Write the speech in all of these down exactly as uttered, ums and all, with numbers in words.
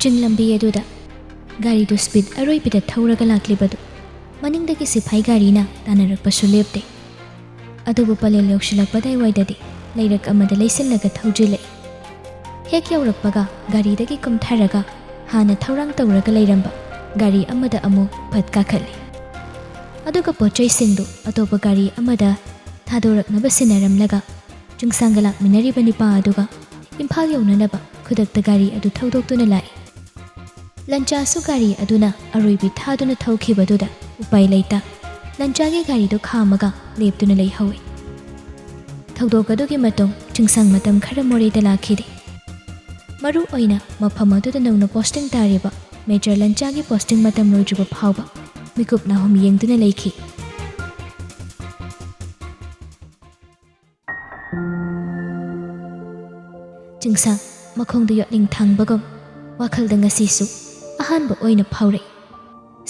ꯆꯤꯡ ꯂꯝꯕꯤ ꯑꯗꯨꯗ ꯒꯥꯔꯤꯗꯨ ꯁ꯭ꯄꯤꯗ ꯑꯔꯣꯏꯕꯤꯗ ꯊꯧꯔꯒ ꯂꯥꯛꯂꯤꯕꯗꯨ ꯃꯅꯤꯡꯗꯒꯤ ꯁꯤꯐꯥꯏ ꯒꯥꯔꯤꯅ ꯇꯥꯟꯅꯔꯛꯄꯁꯨ ꯂꯦꯞꯇꯦ꯫ ꯑꯗꯨꯕꯨ ꯄꯂꯦꯜ ꯌꯧꯁꯤꯜꯂꯛꯄꯗꯥꯏꯋꯥꯏꯗꯗꯤ ꯂꯩꯔꯛ ꯑꯃꯗ ꯂꯩꯁꯤꯜꯂꯒ ꯊꯧꯖꯤꯜꯂꯛꯏ꯫ ꯍꯦꯛ ꯌꯧꯔꯛꯄꯒ ꯒꯥꯔꯤꯗꯒꯤ ꯀꯨꯝꯊꯔꯒ ꯍꯥꯟꯅ ꯊꯧꯔꯥꯡ ꯇꯧꯔꯒ ꯂꯩꯔꯝꯕ ꯒꯥꯔꯤ ꯑꯃꯗ ꯑꯃꯨꯛ ꯐꯠ ꯀꯥꯈꯠꯂꯤ꯫ ꯑꯗꯨꯒ ꯄꯣꯠ ꯆꯩꯁꯤꯡꯗꯨ ꯑꯇꯣꯞꯄ ꯒꯥꯔꯤ ꯑꯃꯗ ꯊꯥꯗꯣꯔꯛꯅꯕ ꯁꯤꯟꯅꯔꯝꯂꯒ ꯆꯤꯡꯁꯥꯡꯒ ꯂꯥꯛꯃꯤꯟꯅꯔꯤꯕ ꯅꯤꯄꯥ ꯑꯗꯨꯒ ꯏꯝꯐꯥꯜ ꯌꯧꯅꯅꯕ ꯈꯨꯗꯛꯇ ꯒꯥꯔꯤ ꯑꯗꯨ ꯊꯧꯗꯣꯛꯇꯨꯅ ꯂꯥꯛꯏ꯫ ꯂꯟꯆꯥꯁꯨ ꯒꯥꯔꯤ ꯑꯗꯨꯅ ꯑꯔꯣꯏꯕꯤ ꯊꯥꯗꯨꯅ ꯊꯧꯈꯤꯕꯗꯨꯗ ꯎꯄꯥꯏ ꯂꯩꯇ ꯂꯟꯆꯥꯒꯤ ꯒꯥꯔꯤꯗꯨ ꯈꯥꯝꯃꯒ ꯂꯦꯞꯇꯨꯅ ꯂꯩꯍꯧꯏ꯫ ꯊꯧꯗꯣꯛ ꯑꯗꯨꯒꯤ ꯃꯇꯨꯡ ꯆꯤꯡꯁꯥꯡ ꯃꯇꯝ ꯈꯔ ꯃꯣꯔꯦꯗ ꯂꯥꯛꯈꯤꯗꯦ꯫ ꯃꯔꯨ ꯑꯣꯏꯅ ꯃꯐꯝ ꯑꯗꯨꯗ ꯅꯧꯅ ꯄꯣꯁꯇꯤꯡ ꯇꯥꯔꯤꯕ ꯃꯦꯖꯔ ꯂꯟꯆꯥꯒꯤ ꯄꯣꯁꯇꯤꯡ ꯃꯇꯝ ꯂꯣꯏꯗ꯭ꯔꯤꯕ ꯐꯥꯎꯕ ꯃꯤꯀꯨꯞ ꯅꯥꯍꯨꯝ ꯌꯦꯡꯗꯨꯅ ꯂꯩꯈꯤ꯫ ꯆꯤꯡꯁꯥꯡ ꯃꯈꯣꯡꯗ ꯌꯣꯠꯂꯤꯡ ꯊꯥꯡꯕꯒꯨꯝ ꯋꯥꯈꯜꯗ ꯉꯁꯤꯁꯨ ꯑꯍꯥꯟꯕ ꯑꯣꯏꯅ ꯐꯥꯎꯔꯛꯏ꯫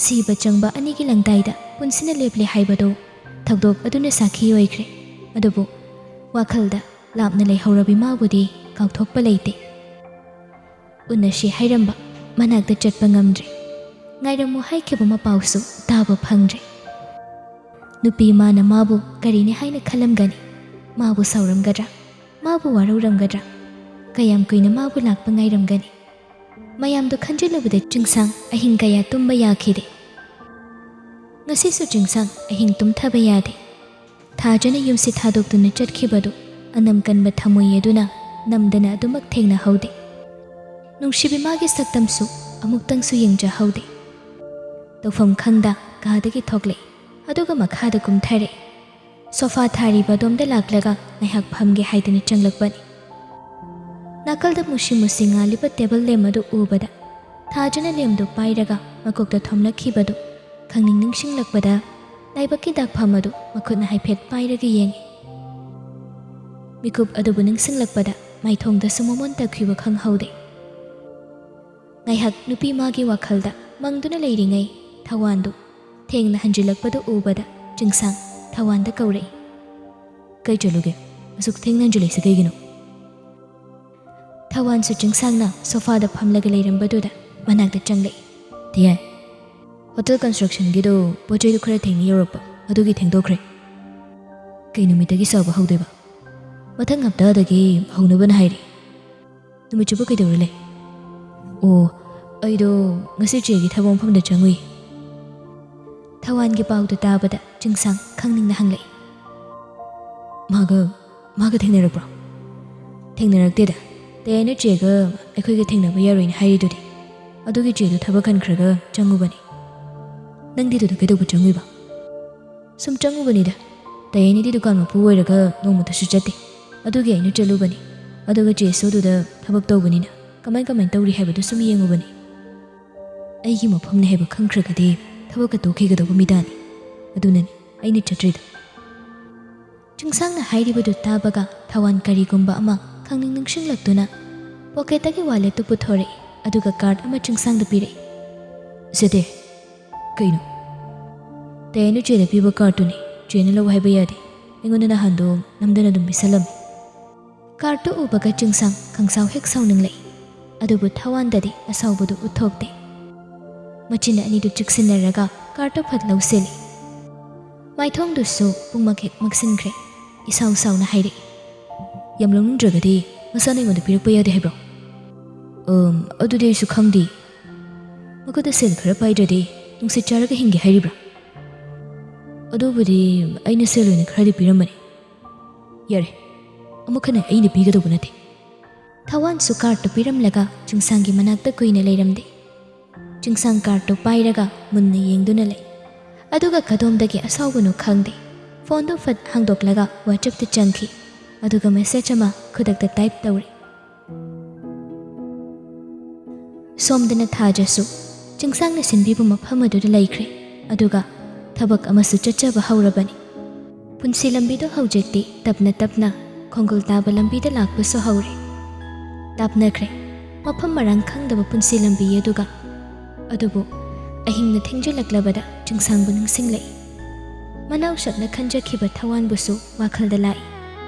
ꯁꯤꯕ ꯆꯪꯕ ꯑꯅꯤꯒꯤ ꯂꯪꯗꯥꯏꯗ ꯄꯨꯟꯁꯤꯅ ꯂꯦꯞꯂꯦ ꯍꯥꯏꯕꯗꯨ ꯊꯧꯗꯣꯛ ꯑꯗꯨꯅ ꯁꯥꯈꯤ ꯑꯣꯏꯈ꯭ꯔꯦ꯫ ꯑꯗꯨꯕꯨ ꯋꯥꯈꯜꯗ ꯂꯥꯞꯅ ꯂꯩꯍꯧꯔꯕꯤ ꯃꯥꯕꯨꯗꯤ ꯀꯥꯎꯊꯣꯛꯄ ꯂꯩꯇꯦ꯫ ꯎꯅꯁꯤ ꯍꯥꯏꯔꯝꯕ ꯃꯅꯥꯛꯇ ꯆꯠꯄ ꯉꯝꯗ꯭ꯔꯦ꯫ ꯉꯥꯏꯔꯝꯃꯨ ꯍꯥꯏꯈꯤꯕ ꯃꯄꯥꯎꯁꯨ ꯇꯥꯕ ꯐꯪꯗ꯭ꯔꯦ꯫ ꯅꯨꯄꯤ ꯃꯥꯅ ꯃꯥꯕꯨ ꯀꯔꯤꯅꯤ ꯍꯥꯏꯅ ꯈꯜꯂꯝꯒꯅꯤ? ꯃꯥꯕꯨ ꯁꯥꯎꯔꯝꯒꯗ꯭ꯔꯥ? ꯃꯥꯕꯨ ꯋꯥꯔꯧꯔꯝꯒꯗ꯭ꯔꯥ? ꯀꯌꯥꯝ ꯀꯨꯏꯅ ꯃꯥꯕꯨ ꯂꯥꯛꯄ ꯉꯥꯏꯔꯝꯒꯅꯤ? ꯃꯌꯥꯝꯗꯨ ꯈꯟꯖꯤꯜꯂꯨꯕꯗ ꯆꯤꯡꯁꯥꯡ ꯑꯍꯤꯡ ꯀꯌꯥ ꯇꯨꯝꯕ ꯌꯥꯈꯤꯗꯦ꯫ ꯉꯁꯤꯁꯨ ꯆꯤꯡꯁꯥꯡ ꯑꯍꯤꯡ ꯇꯨꯝꯊꯕ ꯌꯥꯗꯦ꯫ ꯊꯥꯖꯅ ꯌꯨꯝꯁꯤ ꯊꯥꯗꯣꯛꯇꯨꯅ ꯆꯠꯈꯤꯕꯗꯨ ꯑꯅꯝ ꯀꯟꯕ ꯊꯃꯣꯏ ꯑꯗꯨꯅ ꯅꯝꯗꯅ ꯑꯗꯨꯃꯛ ꯊꯦꯡꯅꯍꯧꯗꯦ꯫ ꯅꯨꯡꯁꯤꯕꯤ ꯃꯥꯒꯤ ꯁꯛꯇꯝꯁꯨ ꯑꯃꯨꯛꯇꯪꯁꯨ ꯌꯦꯡꯖꯍꯧꯗꯦ꯫ ꯇꯧꯐꯝ ꯈꯪꯗ ꯀꯥꯗꯒꯤ ꯊꯣꯛꯂꯛꯏ꯫ ꯑꯗꯨꯒ ꯃꯈꯥꯗ ꯀꯨꯝꯊꯔꯛꯏ꯫ ꯁꯣꯐꯥ ꯊꯥꯔꯤꯕ ꯑꯗꯣꯝꯗ ꯂꯥꯛꯂꯒ ꯉꯥꯏꯍꯥꯛ ꯐꯝꯒꯦ ꯍꯥꯏꯗꯨꯅ ꯆꯪꯂꯛꯄꯅꯤ꯫ ꯅꯥꯀꯜꯗ ꯃꯨꯁꯤ ꯃꯨꯁꯤ ꯉꯥꯜꯂꯤꯕ ꯇꯦꯕꯜ ꯂꯦꯝ ꯑꯗꯨ ꯎꯕꯗ ꯊꯥꯖꯅ ꯂꯦꯝꯗꯨ ꯄꯥꯏꯔꯒ ꯃꯀꯣꯛꯇ ꯊꯣꯝꯂꯛꯈꯤꯕꯗꯨ ꯈꯪꯅꯤꯡ ꯅꯤꯡꯁꯤꯡꯂꯛꯄꯗ ꯂꯥꯏꯕꯛꯀꯤ ꯗꯥꯛꯐꯝ ꯑꯗꯨ ꯃꯈꯨꯠꯅ ꯍꯥꯏꯐꯦꯠ ꯄꯥꯏꯔꯒ ꯌꯦꯡꯉꯤ꯫ ꯃꯤꯀꯨꯞ ꯑꯗꯨꯕꯨ ꯅꯤꯡꯁꯤꯡꯂꯛꯄꯗ ꯃꯥꯏꯊꯣꯡꯗꯁꯨ ꯃꯃꯣꯟ ꯇꯛꯈꯤꯕ ꯈꯪꯍꯧꯗꯦ꯫ ꯉꯥꯏꯍꯥꯛ ꯅꯨꯄꯤ ꯃꯥꯒꯤ ꯋꯥꯈꯜꯗ ꯃꯪꯗꯨꯅ ꯂꯩꯔꯤꯉꯩ ꯊꯋꯥꯟꯗꯨ ꯊꯦꯡꯅ ꯍꯟꯖꯤꯜꯂꯛꯄꯗꯨ ꯎꯕꯗ ꯆꯤꯡꯁꯥꯡ ꯊꯋꯥꯟꯗ ꯀꯧꯔꯛꯏ꯫ "ꯀꯩ ꯆꯠꯂꯨꯒꯦ? ꯑꯁꯨꯛ ꯊꯦꯡꯅ ꯍꯟꯖꯤꯜꯂꯛꯏꯁꯦ ꯀꯩꯒꯤꯅꯣ?" ꯊꯋꯥꯟꯁꯨ ꯆꯤꯡꯁꯥꯡꯅ ꯁꯣꯐꯥꯗ ꯐꯝꯂꯒ ꯂꯩꯔꯝꯕꯗꯨꯗ ꯃꯅꯥꯛꯇ ꯆꯪꯂꯛꯏ꯫ "ꯇꯤꯌꯥꯏ, ꯍꯣꯇꯦꯜ ꯀꯟꯁꯇ꯭ꯔꯛꯁꯟꯒꯤꯗꯣ ꯄꯣꯠ ꯆꯩꯗꯨ ꯈꯔ ꯊꯦꯡꯅ ꯌꯧꯔꯛꯄ, ꯑꯗꯨꯒꯤ ꯊꯦꯡꯗꯣꯛꯈ꯭ꯔꯦ꯫ ꯀꯩ ꯅꯨꯃꯤꯠꯇꯒꯤ ꯁꯥꯕ ꯍꯧꯗꯣꯏꯕ?" "ꯃꯊꯪ ꯍꯞꯇꯥꯗꯒꯤ ꯍꯧꯅꯕꯅ ꯍꯥꯏꯔꯤ꯫ ꯅꯨꯃꯤꯠ ꯆꯨꯞꯄ ꯀꯩꯗꯧꯔ ꯂꯩ?" "ꯑꯣ, ꯑꯩꯗꯣ ꯉꯁꯤ ꯆꯦꯒꯤ ꯊꯕꯛ ꯃꯐꯝꯗ ꯆꯪꯉꯨꯏ꯫" ꯊꯋꯥꯟꯒꯤ ꯄꯥꯎꯗꯨ ꯇꯥꯕꯗ ꯆꯤꯡꯁꯥꯡ ꯈꯪꯅꯤꯡꯅ ꯍꯪꯂꯛꯏ꯫ "ꯃꯥꯒ, ꯃꯥꯒ ꯊꯦꯡꯅꯔꯛꯄ꯭ꯔꯣ?" "ꯊꯦꯡꯅꯔꯛꯇꯦꯗ꯫ ꯇꯌꯥꯏꯅ ꯆꯦꯒ ꯑꯩꯈꯣꯏꯒ ꯊꯦꯡꯅꯕ ꯌꯥꯔꯣꯏꯅ ꯍꯥꯏꯔꯤꯗꯨꯗꯤ꯫ ꯑꯗꯨꯒꯤ ꯆꯦꯗꯨ ꯊꯕꯛ ꯈꯟꯈ꯭ꯔꯒ ꯆꯪꯉꯨꯕꯅꯤ꯫" "ꯅꯪꯗꯤ ꯑꯗꯨꯗ ꯀꯩꯗꯧꯕ ꯆꯪꯉꯨꯏꯕ?" "ꯁꯨꯝ ꯆꯪꯉꯨꯕꯅꯤꯗ꯫ ꯇꯌꯥꯏꯅꯗꯤ ꯗꯨꯀꯥꯟ ꯃꯄꯨ ꯑꯣꯏꯔꯒ ꯅꯣꯡꯃꯇꯁꯨ ꯆꯠꯇꯦ꯫ ꯑꯗꯨꯒꯤ ꯑꯩꯅ ꯆꯠꯂꯨꯕꯅꯤ꯫ ꯑꯗꯨꯒ ꯆꯦꯁꯨ ꯑꯗꯨꯗ ꯊꯕꯛ ꯇꯧꯕꯅꯤꯅ ꯀꯃꯥꯏ ꯀꯃꯥꯏ ꯇꯧꯔꯤ ꯍꯥꯏꯕꯗꯨ ꯁꯨꯝ ꯌꯦꯡꯉꯨꯕꯅꯤ꯫ ꯑꯩꯒꯤ ꯃꯐꯝꯅ ꯍꯥꯏꯕ ꯈꯪꯈ꯭ꯔꯒꯗꯤ ꯊꯕꯛꯀ ꯇꯣꯛꯈꯤꯒꯗꯧꯕ ꯃꯤꯗꯥꯅꯤ꯫ ꯑꯗꯨꯅꯅꯤ ꯑꯩꯅ ꯆꯠꯇ꯭ꯔꯤꯗꯣ꯫" ꯆꯤꯡꯁꯥꯡꯅ ꯍꯥꯏꯔꯤꯕꯗꯨ ꯇꯥꯕꯒ ꯊꯋꯥꯟ ꯀꯔꯤꯒꯨꯝꯕ ꯑꯃ ꯈꯪꯅꯤꯡ ꯅꯤꯡꯁꯤꯡꯂꯛꯇꯨꯅ ꯄꯣꯀꯦꯠꯇꯒꯤ ꯋꯥꯂꯦꯠꯇꯨ ꯄꯨꯊꯣꯔꯛꯏ꯫ ꯑꯗꯨꯒ ꯀꯥꯔꯗ ꯑꯃ ꯆꯤꯡꯁꯥꯡꯗ ꯄꯤꯔꯛꯏ꯫ "ꯁꯦ ꯇꯦ꯫" "ꯀꯩꯅꯣ?" "ꯇꯌꯥꯏꯅ ꯆꯦꯗ ꯄꯤꯕ ꯀꯥꯔꯗꯇꯨꯅꯤ꯫ ꯆꯦꯅ ꯂꯧ ꯍꯥꯏꯕ ꯌꯥꯗꯦ꯫ ꯑꯩꯉꯣꯟꯗ ꯅꯍꯥꯟꯗꯣ ꯅꯝꯗꯅ ꯑꯗꯨꯝ ꯄꯤꯁꯜꯂꯝꯃꯤ꯫" ꯀꯥꯔꯗꯇꯨ ꯎꯕꯒ ꯆꯤꯡꯁꯥꯡ ꯈꯪꯁꯥꯎ ꯍꯦꯛ ꯁꯥꯎꯅꯤꯡꯂꯛꯏ꯫ ꯑꯗꯨꯕꯨ ꯊꯋꯥꯟꯗꯗꯤ ꯑꯁꯥꯎꯕꯗꯨ ꯎꯠꯊꯣꯛꯇꯦ꯫ ꯃꯆꯤꯟ ꯑꯅꯤꯗꯨ ꯆꯤꯛꯁꯤꯟꯅꯔꯒ ꯀꯥꯔꯗꯇꯨ ꯐꯠ ꯂꯧꯁꯤꯜꯂꯤ꯫ ꯃꯥꯏꯊꯣꯡꯗꯨꯁꯨ ꯄꯨꯡꯃꯛ ꯍꯦꯛ ꯃꯛꯁꯤꯟꯈ꯭ꯔꯦ꯫ ꯏꯁꯥꯎ ꯁꯥꯎꯅ ꯍꯥꯏꯔꯛꯏ꯫ "ꯌꯥꯝ ꯂꯧꯅꯤꯡꯗ꯭ꯔꯒꯗꯤ ꯃꯁꯥꯅ ꯑꯩꯉꯣꯟꯗ ꯄꯤꯔꯛꯄ ꯌꯥꯗꯦ ꯍꯥꯏꯕ꯭ꯔꯣ?" "ꯑꯝ, ꯑꯗꯨꯗꯤ ꯑꯩꯁꯨ ꯈꯪꯗꯦ꯫ ꯃꯈꯨꯠꯇ ꯁꯦꯜ ꯈꯔ ꯄꯥꯏꯗ꯭ꯔꯗꯤ ꯅꯨꯡꯁꯤꯠ ꯆꯥꯔꯒ ꯍꯤꯡꯒꯦ ꯍꯥꯏꯔꯤꯕ꯭ꯔꯥ?" "ꯑꯗꯨꯕꯨꯗꯤ ꯑꯩꯅ ꯁꯦꯜ ꯑꯣꯏꯅ ꯈꯔꯗꯤ ꯄꯤꯔꯝꯕꯅꯤ꯫" "ꯌꯥꯔꯦ, ꯑꯃꯨꯛ ꯍꯟꯅ ꯑꯩꯅ ꯄꯤꯒꯗꯧꯕ ꯅꯠꯇꯦ꯫" ꯊꯋꯥꯟꯁꯨ ꯀꯥꯔꯗꯇꯨ ꯄꯤꯔꯝꯂꯒ ꯆꯤꯡꯁꯥꯡꯒꯤ ꯃꯅꯥꯛꯇ ꯀꯨꯏꯅ ꯂꯩꯔꯝꯗꯦ꯫ ꯆꯤꯡꯁꯥꯡ ꯀꯥꯔꯗꯇꯨ ꯄꯥꯏꯔꯒ ꯃꯨꯟꯅ ꯌꯦꯡꯗꯨꯅ ꯂꯩ꯫ ꯑꯗꯨꯒ ꯀꯗꯣꯝꯗꯒꯤ ꯑꯁꯥꯎꯕꯅꯣ ꯈꯪꯗꯦ, ꯐꯣꯟꯗꯨ ꯐꯠ ꯍꯥꯡꯗꯣꯛꯂꯒ WhatsAppꯇ ꯆꯪꯈꯤ꯫ ꯑꯗꯨꯒ ꯃꯦꯁꯦꯖ ꯑꯃ ꯈꯨꯗꯛꯇ ꯇꯥꯏꯞ ꯇꯧꯔꯦ꯫ ꯁꯣꯝꯗꯅ ꯊꯥꯖꯁꯨ ꯆꯤꯡꯁꯥꯡꯅ ꯁꯤꯟꯕꯤꯕ ꯃꯐꯝ ꯑꯗꯨꯗ ꯂꯩꯈ꯭ꯔꯦ꯫ ꯑꯗꯨꯒ ꯊꯕꯛ ꯑꯃꯁꯨ ꯆꯠꯆꯕ ꯍꯧꯔꯕꯅꯤ꯫ ꯄꯨꯟꯁꯤ ꯂꯝꯕꯤꯗꯨ ꯍꯧꯖꯤꯛꯇꯤ ꯇꯞꯅ ꯇꯞꯅ ꯈꯣꯡꯒꯨꯜ ꯇꯥꯕ ꯂꯝꯕꯤꯗ ꯂꯥꯛꯄꯁꯨ ꯍꯧꯔꯦ꯫ ꯂꯥꯞꯅꯈ꯭ꯔꯦ ꯃꯐꯝ ꯃꯔꯥꯡ ꯈꯪꯗꯕ ꯄꯨꯟꯁꯤ ꯂꯝꯕꯤ ꯑꯗꯨꯒ꯫ ꯑꯗꯨꯕꯨ ꯑꯍꯤꯡꯅ ꯊꯦꯡꯖꯤꯜꯂꯛꯂꯕꯗ ꯆꯤꯡꯁꯥꯡꯕꯨ ꯅꯤꯡꯁꯤꯡꯂꯛꯏ꯫ ꯃꯅꯥꯎ ꯁꯛꯅ ꯈꯟꯖꯈꯤꯕ ꯊꯋꯥꯟꯕꯨꯁꯨ ꯋꯥꯈꯜꯗ ꯂꯥꯛꯏ꯫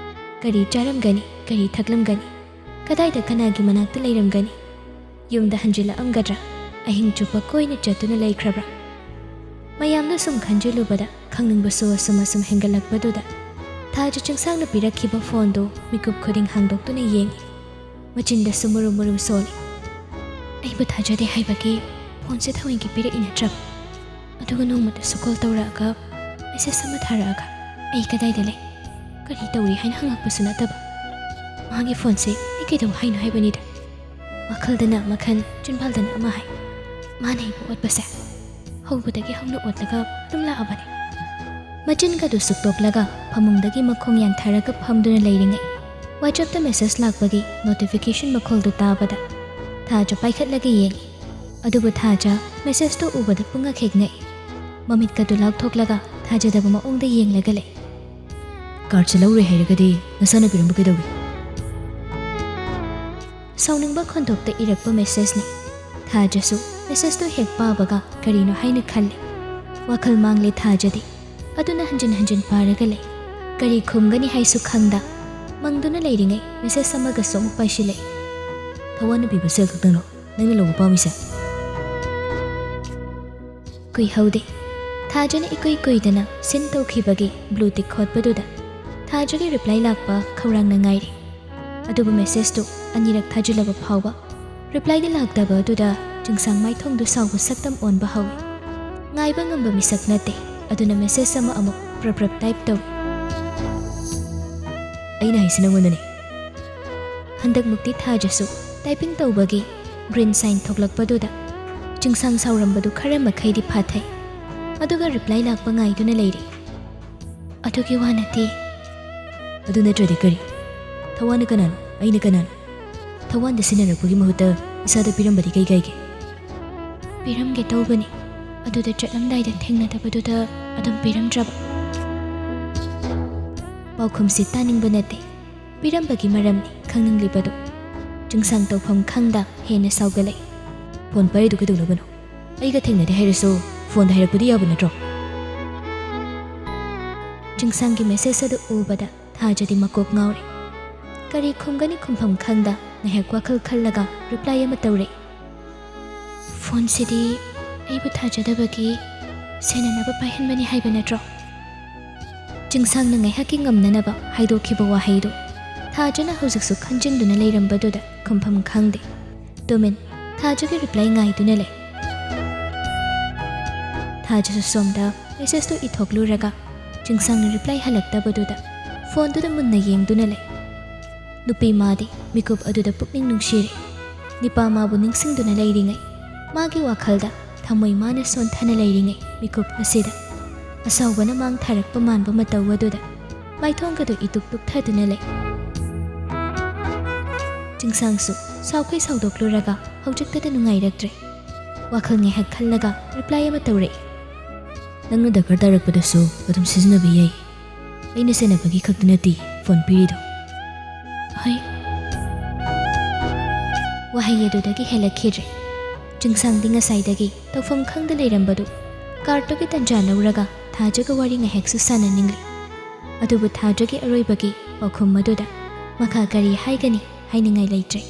ꯀꯔꯤ ꯆꯥꯔꯝꯒꯅꯤ, ꯀꯔꯤ ꯊꯛꯂꯝꯒꯅꯤ? ꯀꯗꯥꯏꯗ ꯀꯅꯥꯒꯤ ꯃꯅꯥꯛꯇ ꯂꯩꯔꯝꯒꯅꯤ? ꯌꯨꯝꯗ ꯍꯟꯖꯤꯜꯂꯛꯑꯝꯒꯗ꯭ꯔꯥ? ꯑꯍꯤꯡ ꯆꯨꯞꯄ ꯀꯣꯏꯅ ꯆꯠꯇꯨꯅ ꯂꯩꯈ꯭ꯔꯕ꯭ꯔꯥ? ꯃꯌꯥꯝꯗꯨ ꯁꯨꯝ ꯈꯟꯖꯤꯜꯂꯨꯕꯗ ꯈꯪꯅꯤꯡꯕꯁꯨ ꯑꯁꯨꯝ ꯑꯁꯨꯝ ꯍꯦꯟꯒꯠꯂꯛꯄꯗꯨꯗ ꯊꯥꯖ ꯆꯤꯡꯁꯥꯡꯅ ꯄꯤꯔꯛꯈꯤꯕ ꯐꯣꯟꯗꯨ ꯃꯤꯀꯨꯞ ꯈꯨꯗꯤꯡ ꯍꯥꯡꯗꯣꯛꯇꯨꯅ ꯌꯦꯡꯏ꯫ ꯃꯆꯤꯟꯗꯁꯨ ꯃꯨꯔꯨꯝ ꯃꯨꯔꯨꯝ ꯁꯣꯜꯂꯤ꯫ "ꯑꯩꯕꯨ ꯊꯥꯖꯗꯦ ꯍꯥꯏꯕꯒꯤ ꯐꯣꯟꯁꯦ ꯊꯑꯣꯏꯒꯤ ꯄꯤꯔꯛꯏ ꯅꯠꯇ꯭ꯔꯕ? ꯑꯗꯨꯒ ꯅꯣꯡꯃꯇꯁꯨ ꯀꯣꯜ ꯇꯧꯔꯛꯑꯒ ꯃꯦꯁꯦꯖ ꯑꯃ ꯊꯥꯔꯛꯑꯒ ꯑꯩ ꯀꯗꯥꯏꯗ ꯂꯩ, ꯀꯔꯤ ꯇꯧꯔꯤ ꯍꯥꯏꯅ ꯍꯪꯉꯛꯄꯁꯨ ꯅꯠꯇꯕ꯫ ꯃꯥꯒꯤ ꯐꯣꯟꯁꯦ ꯑꯩ ꯀꯩꯗꯧ ꯍꯥꯏꯅꯣ ꯍꯥꯏꯕꯅꯤꯗ?" ꯋꯥꯈꯜꯗꯅ ꯃꯈꯜ, ꯆꯤꯟꯕꯥꯜꯗꯅ ꯑꯃ ꯍꯥꯏ꯫ ꯃꯥꯅ ꯑꯩꯕꯨ ꯑꯣꯠꯄꯁꯦ ꯍꯧꯕꯗꯒꯤ ꯍꯧꯅ ꯑꯣꯠꯂꯒ ꯑꯗꯨꯝ ꯂꯥꯛꯑꯕꯅꯤ꯫ ꯃꯆꯤꯟꯒꯗꯨ ꯁꯨꯛꯇꯣꯛꯂꯒ ꯐꯃꯨꯡꯗꯒꯤ ꯃꯈꯣꯡ ꯌꯥꯟꯊꯔꯒ ꯐꯝꯗꯨꯅ ꯂꯩꯔꯤꯉꯩ, WhatsAppꯇ ꯃꯦꯁꯦꯖ ꯂꯥꯛꯄꯒꯤ ꯅꯣꯇꯤꯐꯤꯀꯦꯁꯟ ꯃꯈꯣꯜꯗꯨ ꯇꯥꯕꯗ ꯊꯥꯖ ꯄꯥꯏꯈꯠꯂꯒ ꯌꯦꯡꯉꯤ꯫ ꯑꯗꯨꯕꯨ ꯊꯥꯖ ꯃꯦꯁꯦꯖꯇꯨ ꯎꯕꯗ ꯄꯨꯡꯉꯛ ꯍꯦꯛ ꯉꯛꯏ꯫ ꯃꯃꯤꯠꯀꯗꯨ ꯂꯥꯎꯊꯣꯛꯂꯒ ꯊꯥꯖꯗꯕ ꯃꯑꯣꯡꯗ ꯌꯦꯡꯂꯒ ꯂꯩ꯫ "ꯀꯥꯔꯠꯁꯦ ꯂꯧꯔꯦ ꯍꯥꯏꯔꯒꯗꯤ ꯅꯁꯥꯅ ꯄꯤꯔꯝꯕ ꯀꯩꯗꯧꯏ?" ꯁꯥꯎꯅꯤꯡꯕ ꯈꯣꯟꯊꯣꯛꯇ ꯏꯔꯛꯄ ꯃꯦꯁꯦꯖꯅꯤ꯫ ꯊꯥꯖꯁꯨ ꯃꯦꯁꯦꯖꯇꯨ ꯍꯦꯛ ꯄꯥꯕꯒ ꯀꯔꯤꯅꯣ ꯍꯥꯏꯅ ꯈꯜꯂꯤ꯫ ꯋꯥꯈꯜ ꯃꯥꯡꯂꯦ ꯊꯥꯖꯗꯤ꯫ ꯑꯗꯨꯅ ꯍꯟꯖꯤꯟ ꯍꯟꯖꯤꯟ ꯄꯥꯔꯒ ꯂꯩ꯫ ꯀꯔꯤ ꯈꯨꯝꯒꯅꯤ ꯍꯥꯏꯁꯨ ꯈꯪꯗ ꯃꯪꯗꯨꯅ ꯂꯩꯔꯤꯉꯩ ꯃꯦꯁꯦꯖ ꯑꯃꯒꯁꯨ ꯑꯃꯨꯛ ꯄꯥꯏꯁꯤꯜꯂꯛꯏ꯫ "ꯊꯋꯥꯟꯅ ꯄꯤꯕ ꯁꯦꯜ ꯈꯛꯇꯪꯂꯣ ꯅꯪꯅ ꯂꯧꯕ ꯄꯥꯝꯃꯤꯁꯦ?" ꯀꯨꯏꯍꯧꯗꯦ꯫ ꯊꯥꯖꯅ ꯏꯀꯨꯏ ꯀꯨꯏꯗꯅ ꯁꯤꯟ ꯇꯧꯈꯤꯕꯒꯤ ꯕ꯭ꯂꯨ ꯇꯤꯛ ꯈꯣꯠꯄꯗꯨꯗ ꯊꯥꯖꯒꯤ ꯔꯤꯄ꯭ꯂꯥꯏ ꯂꯥꯛꯄ ꯈꯧꯔꯥꯡꯅ ꯉꯥꯏꯔꯤ꯫ ꯑꯗꯨꯕꯨ ꯃꯦꯁꯦꯖꯇꯨ ꯑꯅꯤꯔꯛ ꯊꯥꯖꯤꯜꯂꯕ ꯐꯥꯎꯕ ꯔꯤꯄ꯭ꯂꯥꯏꯗꯤ ꯂꯥꯛꯇꯕ ꯑꯗꯨꯗ ꯆꯤꯡꯁꯥꯡ ꯃꯥꯏꯊꯣꯡꯗꯨ ꯁꯥꯎꯕ ꯁꯛꯇꯝ ꯑꯣꯟꯕ ꯍꯧꯏ꯫ ꯉꯥꯏꯕ ꯉꯝꯕ ꯃꯤꯁꯛ ꯅꯠꯇꯦ꯫ ꯑꯗꯨꯅ ꯃꯦꯁꯦꯖ ꯑꯃ ꯑꯃꯨꯛ ꯄ꯭ꯔꯞ ꯄ꯭ꯔꯞ ꯇꯥꯏꯞ ꯇꯧꯏ꯫ "ꯑꯩꯅ ꯍꯥꯏꯁꯤ ꯅꯪꯉꯣꯟꯗꯅꯦ꯫" ꯍꯟꯗꯛꯃꯨꯛꯇꯤ ꯊꯥꯖꯁꯨ ꯇꯥꯏꯄꯤꯡ ꯇꯧꯕꯒꯤ ꯒ꯭ꯔꯤꯟ ꯁꯥꯏꯟ ꯊꯣꯛꯂꯛꯄꯗꯨꯗ ꯆꯤꯡꯁꯥꯡ ꯁꯥꯎꯔꯝꯕꯗꯨ ꯈꯔ ꯃꯈꯩꯗꯤ ꯐꯥꯊꯩ꯫ ꯑꯗꯨꯒ ꯔꯤꯄ꯭ꯂꯥꯏ ꯂꯥꯛꯄ ꯉꯥꯏꯗꯨꯅ ꯂꯩꯔꯤ꯫ "ꯑꯗꯨꯒꯤ ꯋꯥ ꯅꯠꯇꯦ꯫" "ꯑꯗꯨ ꯅꯠꯇ꯭ꯔꯗꯤ ꯀꯔꯤ? ꯊꯋꯥꯟꯅ ꯀꯅꯥꯅꯣ? ꯑꯩꯅ ꯀꯅꯥꯅꯣ? ꯊꯋꯥꯟꯗ ꯁꯤꯟꯅꯔꯛꯄꯒꯤ ꯃꯍꯨꯠꯇ ꯏꯁꯥꯗ ꯄꯤꯔꯝꯕꯗꯤ ꯀꯩ ꯀꯥꯏꯒꯦ?" "ꯄꯤꯔꯝꯒꯦ ꯇꯧꯕꯅꯤ, ꯑꯗꯨꯗ ꯆꯠꯂꯝꯗꯥꯏꯗ ꯊꯦꯡꯅꯗꯕꯗꯨꯗ ꯑꯗꯨꯝ ꯄꯤꯔꯝꯗ꯭ꯔꯕ꯫" ꯄꯥꯎꯈꯨꯝꯁꯤ ꯇꯥꯅꯤꯡꯕ ꯅꯠꯇꯦ꯫ ꯄꯤꯔꯝꯕꯒꯤ ꯃꯔꯝꯅꯤ ꯈꯪꯅꯤꯡꯂꯤꯕꯗꯨ꯫ ꯆꯤꯡꯁꯥꯡ ꯇꯧꯐꯝ ꯈꯪꯗ ꯍꯦꯟꯅ ꯁꯥꯎꯒꯠꯂꯛꯏ꯫ "ꯐꯣꯟ ꯄꯥꯏꯔꯤꯗꯨ ꯀꯩꯗꯧꯅꯕꯅꯣ? ꯑꯩꯒ ꯊꯦꯡꯅꯗꯦ ꯍꯥꯏꯔꯁꯨ ꯐꯣꯟꯗ ꯍꯥꯏꯔꯛꯄꯗꯤ ꯌꯥꯕ ꯅꯠꯇ꯭ꯔꯣ?" ꯆꯤꯡꯁꯥꯡꯒꯤ ꯃꯦꯁꯦꯖ ꯑꯗꯨ ꯎꯕꯗ ꯊꯥꯖꯗꯤ ꯃꯀꯣꯛ ꯉꯥꯎꯔꯦ꯫ ꯀꯔꯤ ꯈꯨꯝꯒꯅꯤ ꯈꯨꯝꯐꯝ ꯈꯪꯗ ꯉꯥꯏꯍꯥꯛ ꯋꯥꯈꯜ ꯈꯜꯂꯒ ꯔꯤꯄ꯭ꯂꯥꯏ ꯑꯃ ꯇꯧꯔꯛꯏ꯫ "ꯐꯣꯟꯁꯤꯗꯤ ꯑꯩꯕꯨ ꯊꯥꯖꯗꯕꯒꯤ ꯁꯦꯟꯅꯅꯕ ꯄꯥꯏꯍꯟꯕꯅꯤ ꯍꯥꯏꯕ ꯅꯠꯇ꯭ꯔꯣ?" ꯆꯤꯡꯁꯥꯡꯅ ꯉꯥꯏꯍꯥꯛꯀꯤ ꯉꯝꯅꯅꯕ ꯍꯥꯏꯗꯣꯛꯈꯤꯕ ꯋꯥꯍꯩꯗꯨ ꯊꯥꯖꯅ ꯍꯧꯖꯤꯛꯁꯨ ꯈꯟꯖꯤꯟꯗꯨꯅ ꯂꯩꯔꯝꯕꯗꯨꯗ ꯈꯨꯝꯐꯝ ꯈꯪꯗꯦ꯫ ꯇꯨꯃꯤꯟ ꯊꯥꯖꯒꯤ ꯔꯤꯄ꯭ꯂꯥꯏ ꯉꯥꯏꯗꯨꯅ ꯂꯩ꯫ ꯊꯥꯖꯁꯨ ꯁꯣꯝꯗ ꯃꯦꯁꯦꯖꯇꯨ ꯏꯊꯣꯛꯂꯨꯔꯒ ꯆꯤꯡꯁꯥꯡꯅ ꯔꯤꯄ꯭ꯂꯥꯏ ꯍꯜꯂꯛꯇꯕꯗꯨꯗ ꯐꯣꯟꯗꯨꯗ ꯃꯨꯟꯅ ꯌꯦꯡꯗꯨꯅ ꯂꯩ꯫ ꯅꯨꯄꯤ ꯃꯥꯗꯤ ꯃꯤꯀꯨꯞ ꯑꯗꯨꯗ ꯄꯨꯛꯅꯤꯡ ꯅꯨꯡꯁꯤꯔꯦ꯫ ꯅꯤꯄꯥ ꯃꯥꯕꯨ ꯅꯤꯡꯁꯤꯡꯗꯨꯅ ꯂꯩꯔꯤꯉꯩ, ꯃꯥꯒꯤ ꯋꯥꯈꯜꯗ ꯊꯃꯣꯏ ꯃꯥꯅ ꯁꯣꯟꯊꯅ ꯂꯩꯔꯤꯉꯩ ꯃꯤꯀꯨꯞ ꯑꯁꯤꯗ ꯑꯁꯥꯎꯕꯅ ꯃꯥꯡ ꯊꯥꯔꯛꯄ ꯃꯥꯟꯕ ꯃꯇꯧ ꯑꯗꯨꯗ ꯃꯥꯏꯊꯣꯡꯒꯗꯨ ꯏꯇꯨꯛ ꯇꯨꯛꯊꯗꯨꯅ ꯂꯩ꯫ ꯆꯤꯡꯁꯥꯡꯁꯨ ꯁꯥꯎꯈꯩ ꯁꯥꯎꯗꯣꯛꯂꯨꯔꯒ ꯍꯧꯖꯤꯛꯇꯗ ꯅꯨꯡꯉꯥꯏꯔꯛꯇ꯭ꯔꯦ꯫ ꯋꯥꯈꯜ ꯉꯥꯏꯍꯥꯛ ꯈꯜꯂꯒ ꯔꯤꯄ꯭ꯂꯥꯏ ꯑꯃ ꯇꯧꯔꯛꯏ꯫ "ꯅꯪꯅ ꯗꯔꯀꯥꯔ ꯇꯥꯔꯛꯄꯗꯁꯨ ꯑꯗꯨꯝ ꯁꯤꯖꯤꯟꯅꯕ ꯌꯥꯏ꯫ ꯑꯩꯅ ꯁꯦꯟꯅꯕꯒꯤ ꯈꯛꯇ ꯅꯠꯇꯦ ꯐꯣꯟ ꯄꯤꯔꯤꯗꯣ꯫" "ꯍꯣꯏ꯫" ꯋꯥꯍꯩ ꯑꯗꯨꯗꯒꯤ ꯍꯦꯜꯂꯛꯈꯤꯗ꯭ꯔꯦ꯫ ꯆꯤꯡꯁꯥꯡꯗꯤ ꯉꯁꯥꯏꯗꯒꯤ ꯇꯧꯐꯝ ꯈꯪꯗ ꯂꯩꯔꯝꯕꯗꯨ ꯀꯥꯔꯠꯇꯨꯒꯤ ꯇꯟꯖꯥ ꯂꯧꯔꯒ ꯊꯥꯖꯒ ꯋꯥꯔꯤ ꯉꯥꯏꯍꯥꯛꯁꯨ ꯁꯥꯟꯅꯅꯤꯡꯂꯤ꯫ ꯑꯗꯨꯕꯨ ꯊꯥꯖꯒꯤ ꯑꯔꯣꯏꯕꯒꯤ ꯄꯥꯎꯈꯨꯝ ꯑꯗꯨꯗ ꯃꯈꯥ ꯀꯔꯤ ꯍꯥꯏꯒꯅꯤ ꯍꯥꯏꯅꯤꯡꯉꯥꯏ ꯂꯩꯇ꯭ꯔꯦ꯫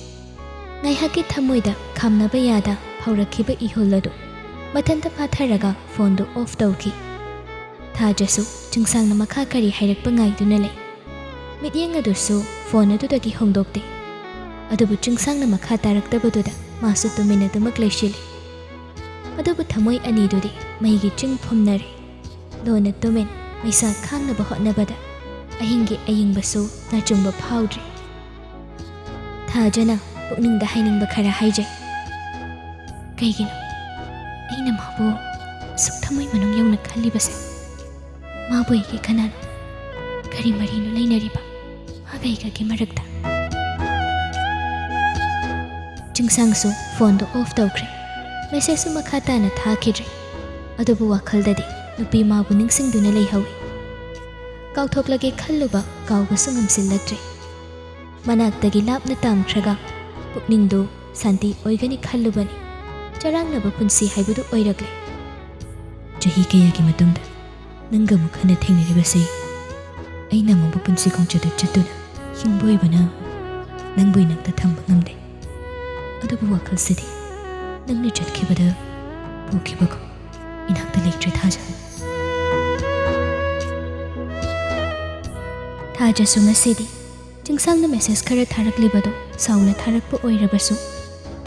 ꯉꯥꯏꯍꯥꯛꯀꯤ ꯊꯃꯣꯏꯗ ꯈꯥꯝꯅꯕ ꯌꯥꯗ ꯐꯥꯎꯔꯛꯈꯤꯕ ꯏꯍꯨꯜ ꯑꯗꯨ ꯃꯊꯟꯇ ꯐꯥꯊꯔꯒ ꯐꯣꯟꯗꯨ ꯑꯣꯐ ꯇꯧꯈꯤ꯫ ꯊꯥꯖꯁꯨ ꯆꯤꯡꯁꯥꯡꯅ ꯃꯈꯥ ꯀꯔꯤ ꯍꯥꯏꯔꯛꯄ ꯉꯥꯏꯗꯨꯅ ꯂꯩ꯫ ꯃꯤꯠꯌꯦꯡ ꯑꯗꯨꯁꯨ ꯐꯣꯟ ꯑꯗꯨꯗꯒꯤ ꯍꯣꯡꯗꯣꯛꯇꯦ꯫ ꯑꯗꯨꯕꯨ ꯆꯤꯡꯁꯥꯡꯅ ꯃꯈꯥ ꯇꯥꯔꯛꯇꯕꯗꯨꯗ ꯃꯥꯁꯨ ꯇꯨꯃꯤꯟ ꯑꯗꯨꯃꯛ ꯂꯩꯁꯤꯜꯂꯤ꯫ ꯑꯗꯨꯕꯨ ꯊꯃꯣꯏ ꯑꯅꯤꯗꯨꯗꯤ ꯃꯩꯒꯤ ꯆꯤꯡ ꯐꯨꯝꯅꯔꯦ꯫ ꯂꯣꯟꯅ ꯇꯨꯃꯤꯟ ꯃꯩꯁꯥ ꯈꯥꯡꯅꯕ ꯍꯣꯠꯅꯕꯗ ꯑꯍꯤꯡꯒꯤ ꯑꯌꯤꯡꯕꯁꯨ ꯅꯥꯆꯨꯡꯕ ꯐꯥꯎꯗ꯭ꯔꯦ꯫ ꯊꯥꯖꯅ ꯄꯨꯛꯅꯤꯡꯗ ꯍꯥꯏꯅꯤꯡꯕ ꯈꯔ ꯍꯥꯏꯖꯩ꯫ "ꯀꯩꯒꯤꯅꯣ ꯑꯩꯅ ꯃꯥꯕꯨ ꯑꯁꯨꯛ ꯊꯃꯣꯏ ꯃꯅꯨꯡ ꯌꯧꯅ ꯈꯜꯂꯤꯕꯁꯦ? ꯃꯥꯕꯨ ꯑꯩꯒꯤ ꯀꯅꯥꯅꯣ? ꯀꯔꯤ ꯃꯔꯤꯅꯣ ꯂꯩꯅꯔꯤꯕ ꯃꯥꯒ ꯑꯩꯒꯒꯤ ꯃꯔꯛꯇ?" ꯆꯤꯡꯁꯥꯡꯁꯨ ꯐꯣꯟꯗꯨ ꯑꯣꯐ ꯇꯧꯈ꯭ꯔꯦ꯫ ꯃꯦꯁꯦꯖꯁꯨ ꯃꯈꯥ ꯇꯥꯅ ꯊꯥꯈꯤꯗ꯭ꯔꯦ꯫ ꯑꯗꯨꯕꯨ ꯋꯥꯈꯜꯗꯗꯤ ꯅꯨꯄꯤ ꯃꯥꯕꯨ ꯅꯤꯡꯁꯤꯡꯗꯨꯅ ꯂꯩꯍꯧꯏ꯫ ꯀꯥꯎꯊꯣꯛꯂꯒꯦ ꯈꯜꯂꯨꯕ ꯀꯥꯎꯕꯁꯨ ꯉꯝꯁꯤꯜꯂꯛꯇ꯭ꯔꯦ꯫ ꯃꯅꯥꯛꯇꯒꯤ ꯂꯥꯞꯅ ꯇꯥꯝꯈ꯭ꯔꯒ ꯄꯨꯛꯅꯤꯡꯗꯨ ꯁꯥꯟꯇꯤ ꯑꯣꯏꯒꯅꯤ ꯈꯜꯂꯨꯕꯅꯤ꯫ ꯆꯔꯥꯡꯅꯕ ꯄꯨꯟꯁꯤ ꯍꯥꯏꯕꯗꯨ ꯑꯣꯏꯔꯛꯂꯦ꯫ ꯆꯍꯤ ꯀꯌꯥꯒꯤ ꯃꯇꯨꯡꯗ ꯅꯪꯒ ꯑꯃꯨꯛ ꯍꯟꯅ ꯊꯦꯡꯅꯔꯤꯕꯁꯤ ꯑꯩꯅ ꯑꯃꯨꯛ ꯄꯨꯟꯁꯤ ꯈꯣꯡꯆꯠꯇ ꯆꯠꯇꯨꯅ ꯍꯤꯡꯕ ꯑꯣꯏꯕꯅ ꯅꯪꯕꯨ ꯏꯅꯥꯛꯇ ꯊꯝꯕ ꯉꯝꯗꯦ꯫ ꯑꯗꯨꯕꯨ ꯋꯥꯈꯜꯁꯤꯗꯤ ꯅꯪꯅ ꯆꯠꯈꯤꯕꯗ ꯄꯨꯈꯤꯕꯒꯨꯝ ꯏꯅꯥꯛꯇ ꯂꯩꯇ꯭ꯔꯦ, ꯊꯥꯖ꯫ ꯊꯥꯖꯁꯨ ꯉꯁꯤꯗꯤ ꯆꯤꯡꯁꯥꯡꯅ message ꯈꯔ ꯊꯥꯔꯛꯂꯤꯕꯗꯣ ꯁꯥꯎꯅ ꯊꯥꯔꯛꯄ ꯑꯣꯏꯔꯕꯁꯨ,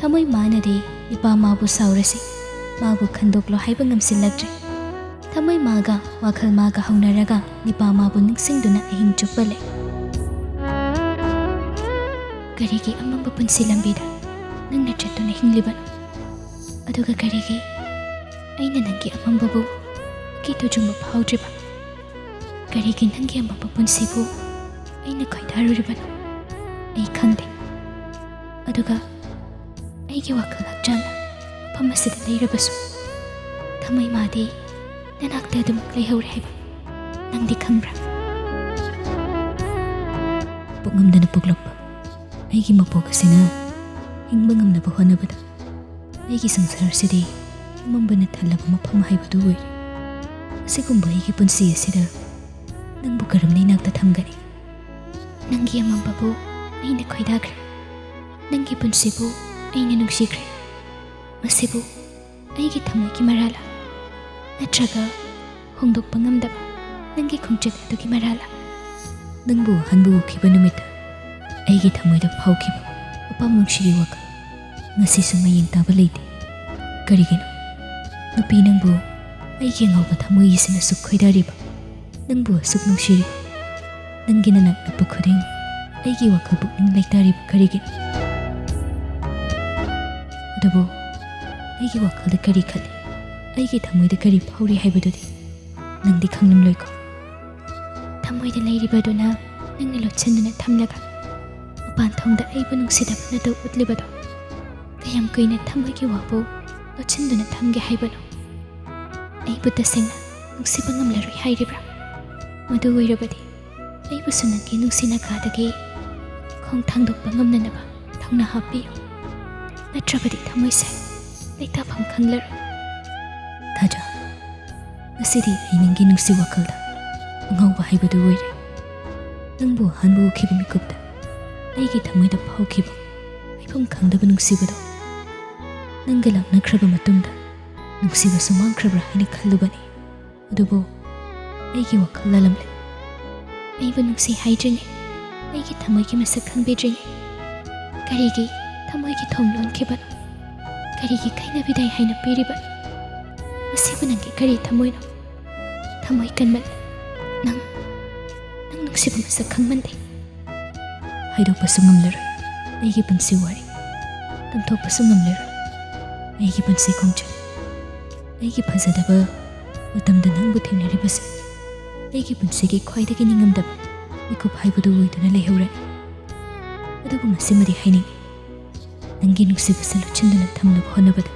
ꯊꯃꯣꯏ ꯃꯥꯅꯗꯤ ꯅꯤꯄꯥ ꯃꯥꯕꯨ ꯁꯥꯎꯔꯁꯤ, ꯃꯥꯕꯨ ꯈꯟꯗꯣꯛꯂꯣ ꯍꯥꯏꯕ ꯉꯝꯁꯤꯜꯂꯛꯇ꯭ꯔꯦ꯫ ꯊꯃꯣꯏ ꯃꯥꯒ ꯋꯥꯈꯜ ꯃꯥꯒ ꯍꯧꯅꯔꯒ ꯅꯤꯄꯥ ꯃꯥꯕꯨ ꯅꯤꯡꯁꯤꯡꯗꯨꯅ ꯑꯍꯤꯡ ꯆꯨꯞꯄ ꯂꯩ꯫ ꯀꯔꯤꯒꯤ ꯑꯃꯝꯕ ꯄꯨꯟꯁꯤ ꯂꯝꯕꯤꯗ ꯅꯪꯅ ꯆꯠꯇꯨꯅ ꯍꯤꯡꯂꯤꯕꯅꯣ? ꯑꯗꯨꯒ ꯀꯔꯤꯒꯤ ꯑꯩꯅ ꯅꯪꯒꯤ ꯑꯃꯝꯕꯕꯨ ꯀꯤꯊꯨꯖꯨꯡꯕ ꯐꯥꯎꯗ꯭ꯔꯤꯕ? ꯀꯔꯤꯒꯤ ꯅꯪꯒꯤ ꯑꯃꯝꯕ ꯄꯨꯟꯁꯤꯕꯨ ꯑꯩꯅ ꯈꯣꯏꯗꯥꯔꯨꯔꯤꯕꯅꯣ? ꯑꯩ ꯈꯪꯗꯦ꯫ ꯑꯗꯨꯒ ꯑꯩꯒꯤ ꯋꯥꯈꯜ ꯍꯛꯆꯥꯡꯅ ꯃꯐꯝ ꯑꯁꯤꯗ ꯂꯩꯔꯕꯁꯨ, ꯊꯃꯣꯏ ꯃꯥꯗꯤ ꯅꯅꯥꯛꯇ ꯑꯗꯨꯃꯛ ꯂꯩꯍꯧꯔꯦ ꯍꯥꯏꯕ ꯅꯪꯗꯤ ꯈꯪꯕ꯭ꯔꯥ? ꯄꯣꯛꯉꯝꯗꯅ ꯄꯣꯛꯂꯛꯄ ꯑꯩꯒꯤ ꯃꯄꯣꯛ ꯑꯁꯤꯅ ꯍꯤꯡꯕ ꯉꯝꯅꯕ ꯍꯣꯠꯅꯕꯗ ꯑꯩꯒꯤ ꯁꯪꯁꯥꯔꯁꯤꯗꯤ ꯑꯃꯝꯕꯅ ꯊꯜꯂꯕ ꯃꯐꯝ ꯍꯥꯏꯕꯗꯨ ꯑꯣꯏꯔꯦ꯫ ꯑꯁꯤꯒꯨꯝꯕ ꯑꯩꯒꯤ ꯄꯨꯟꯁꯤ ꯑꯁꯤꯗ ꯅꯪꯕꯨ ꯀꯔꯝꯅ ꯏꯅꯥꯛꯇ ꯊꯝꯒꯅꯤ? ꯅꯪꯒꯤ ꯑꯃꯝꯕꯕꯨ ꯑꯩꯅ ꯈꯣꯏꯗꯥꯈ꯭ꯔꯦ꯫ ꯅꯪꯒꯤ ꯄꯨꯟꯁꯤꯕꯨ ꯑꯩꯅ ꯅꯨꯡꯁꯤꯈ꯭ꯔꯦ꯫ ꯃꯁꯤꯕꯨ ꯑꯩꯒꯤ ꯊꯃꯣꯏꯒꯤ ꯃꯔꯥꯜꯂ? ꯅꯠꯇ꯭ꯔꯒ ꯍꯣꯡꯗꯣꯛꯄ ꯉꯝꯗꯕ ꯅꯪꯒꯤ ꯈꯣꯡꯆꯠ ꯑꯗꯨꯒꯤ ꯃꯔꯥꯜꯂ? ꯅꯪꯕꯨ ꯑꯍꯥꯟꯕ ꯎꯈꯤꯕ ꯅꯨꯃꯤꯠꯇ ꯑꯩꯒꯤ ꯊꯃꯣꯏꯗ ꯐꯥꯎꯈꯤꯕ ꯑꯄꯥꯝ ꯅꯨꯡꯁꯤꯒꯤ ꯋꯥꯈꯜ ꯉꯁꯤꯁꯨ ꯃꯌꯦꯡ ꯇꯥꯕ ꯂꯩꯇꯦ꯫ ꯀꯔꯤꯒꯤꯅꯣ? ꯅꯨꯄꯤ ꯅꯪꯕꯨ ꯑꯩꯒꯤ ꯑꯉꯥꯎꯕ ꯊꯃꯣꯏꯒꯤꯁꯤꯅ ꯑꯁꯨꯛ ꯈꯣꯏꯗꯥꯔꯤꯕ, ꯅꯪꯕꯨ ꯑꯁꯨꯛ ꯅꯨꯡꯁꯤꯔꯤꯕ, ꯅꯪꯒꯤ ꯅꯅꯥꯛ ꯅꯛꯄ ꯈꯨꯗꯤꯡ ꯑꯩꯒꯤ ꯋꯥꯈꯜ ꯄꯨꯛꯅꯤꯡ ꯂꯩꯇꯥꯔꯤꯕ ꯀꯔꯤꯒꯤꯅꯣ? ꯑꯗꯨꯕꯨ ꯑꯩꯒꯤ ꯋꯥꯈꯜꯗ ꯀꯔꯤ ꯈꯜꯂꯤ, ꯑꯩꯒꯤ ꯊꯃꯣꯏꯗ ꯀꯔꯤ ꯐꯥꯎꯔꯤ ꯍꯥꯏꯕꯗꯨꯗꯤ ꯅꯪꯗꯤ ꯈꯪꯂꯝꯂꯣꯏꯀꯣ? ꯊꯃꯣꯏꯗ ꯂꯩꯔꯤꯕꯗꯨꯅ ꯅꯪꯅ ꯂꯣꯠꯁꯤꯟꯗꯨꯅ ꯊꯝꯂꯒ, ꯃꯄꯥꯟ ꯊꯣꯡꯗ ꯑꯩꯕꯨ ꯅꯨꯡꯁꯤꯗꯕ ꯅꯇꯧ ꯎꯠꯂꯤꯕꯗꯣ ꯀꯌꯥꯝ ꯀꯨꯏꯅ ꯊꯃꯣꯏꯒꯤ ꯋꯥꯕꯨ ꯂꯣꯠꯁꯤꯟꯗꯨꯅ ꯊꯝꯒꯦ ꯍꯥꯏꯕꯅꯣ? ꯑꯩꯕꯨ ꯇꯁꯦꯡꯅ ꯅꯨꯡꯁꯤꯕ ꯉꯝꯂꯔꯣꯏ ꯍꯥꯏꯔꯤꯕ꯭ꯔꯥ? ꯃꯗꯨ ꯑꯣꯏꯔꯕꯗꯤ ꯑꯩꯕꯨꯁꯨ ꯅꯪꯒꯤ ꯅꯨꯡꯁꯤ ꯅꯥꯒꯥꯗꯒꯤ ꯈꯣꯡ ꯊꯥꯡꯗꯣꯛꯄ ꯉꯝꯅꯅꯕ ꯊꯧꯅꯥ ꯍꯥꯞꯄꯤꯌꯨ꯫ ꯅꯠꯇ꯭ꯔꯕꯗꯤ ꯊꯃꯣꯏꯁꯦ ꯂꯩꯇꯥꯐꯝ ꯈꯪꯂꯔꯣꯏ꯫ ꯊꯥꯖ, ꯉꯁꯤꯗꯤ ꯑꯩ ꯅꯪꯒꯤ ꯅꯨꯡꯁꯤ ꯋꯥꯈꯜꯗ ꯑꯉꯥꯎꯕ ꯍꯥꯏꯕꯗꯨ ꯑꯣꯏꯔꯦ꯫ ꯅꯪꯕꯨ ꯑꯍꯥꯟꯕ ꯎꯈꯤꯕ ꯃꯤꯀꯨꯞꯇ ꯑꯩꯒꯤ ꯊꯃꯣꯏꯗ ꯐꯥꯎꯈꯤꯕ ꯍꯥꯏꯐꯝ ꯈꯪꯗꯕ ꯅꯨꯡꯁꯤꯕꯗꯣ, ꯅꯪꯒ ꯂꯥꯞꯅꯈ꯭ꯔꯕ ꯃꯇꯨꯡꯗ ꯅꯨꯡꯁꯤꯕꯁꯨ ꯃꯥꯡꯈ꯭ꯔꯕ꯭ꯔꯥ ꯍꯥꯏꯅ ꯈꯜꯂꯨꯕꯅꯤ꯫ ꯑꯗꯨꯕꯨ ꯑꯩꯒꯤ ꯋꯥꯈꯜ ꯂꯥꯜꯂꯝꯂꯦ꯫ ꯑꯩꯕꯨ ꯅꯨꯡꯁꯤ ꯍꯥꯏꯗ꯭ꯔꯤꯉꯩ, ꯑꯩꯒꯤ ꯊꯃꯣꯏꯒꯤ ꯃꯁꯛ ꯈꯪꯕꯤꯗ꯭ꯔꯤꯉꯩ, ꯀꯔꯤꯒꯤ ꯊꯃꯣꯏꯒꯤ ꯊꯣꯡ ꯂꯣꯟꯈꯤꯕꯅꯣ? ꯀꯔꯤꯒꯤ ꯀꯥꯏꯅꯕꯤꯗꯥꯏ ꯍꯥꯏꯅ ꯄꯤꯔꯤꯕꯅꯣ? ꯃꯁꯤꯕꯨ ꯅꯪꯒꯤ ꯀꯔꯤ ꯊꯃꯣꯏꯅꯣ? ꯊꯃꯣꯏ ꯀꯟꯃꯜꯂꯦ꯫ ꯅꯪ, ꯅꯪ ꯅꯨꯡꯁꯤꯕ ꯃꯁꯛ ꯈꯪꯃꯟꯗꯦ꯫ ꯍꯥꯏꯗꯣꯛꯄꯁꯨ ꯉꯝꯂꯔꯣꯏ ꯑꯩꯒꯤ ꯄꯨꯟꯁꯤ ꯋꯥꯔꯤ, ꯇꯝꯊꯣꯛꯄꯁꯨ ꯉꯝꯂꯔꯣꯏ ꯑꯩꯒꯤ ꯄꯨꯟꯁꯤ ꯈꯣꯡꯆꯠ꯫ ꯑꯩꯒꯤ ꯐꯖꯗꯕ ꯃꯇꯝꯗ ꯅꯪꯕꯨ ꯊꯦꯡꯅꯔꯤꯕꯁꯦ ꯑꯩꯒꯤ ꯄꯨꯟꯁꯤꯒꯤ ꯈ꯭ꯋꯥꯏꯗꯒꯤ ꯅꯤꯡꯉꯝꯗꯕ ꯃꯤꯀꯨꯞ ꯍꯥꯏꯕꯗꯨ ꯑꯣꯏꯗꯨꯅ ꯂꯩꯍꯧꯔꯅꯤ꯫ ꯑꯗꯨꯕꯨ ꯃꯁꯤꯃꯗꯤ ꯍꯥꯏꯅꯤꯡꯏ, ꯅꯪꯒꯤ ꯅꯨꯡꯁꯤꯕꯁꯦ ꯂꯣꯠꯁꯤꯟꯗꯨꯅ ꯊꯝꯅꯕ ꯍꯣꯠꯅꯕꯗ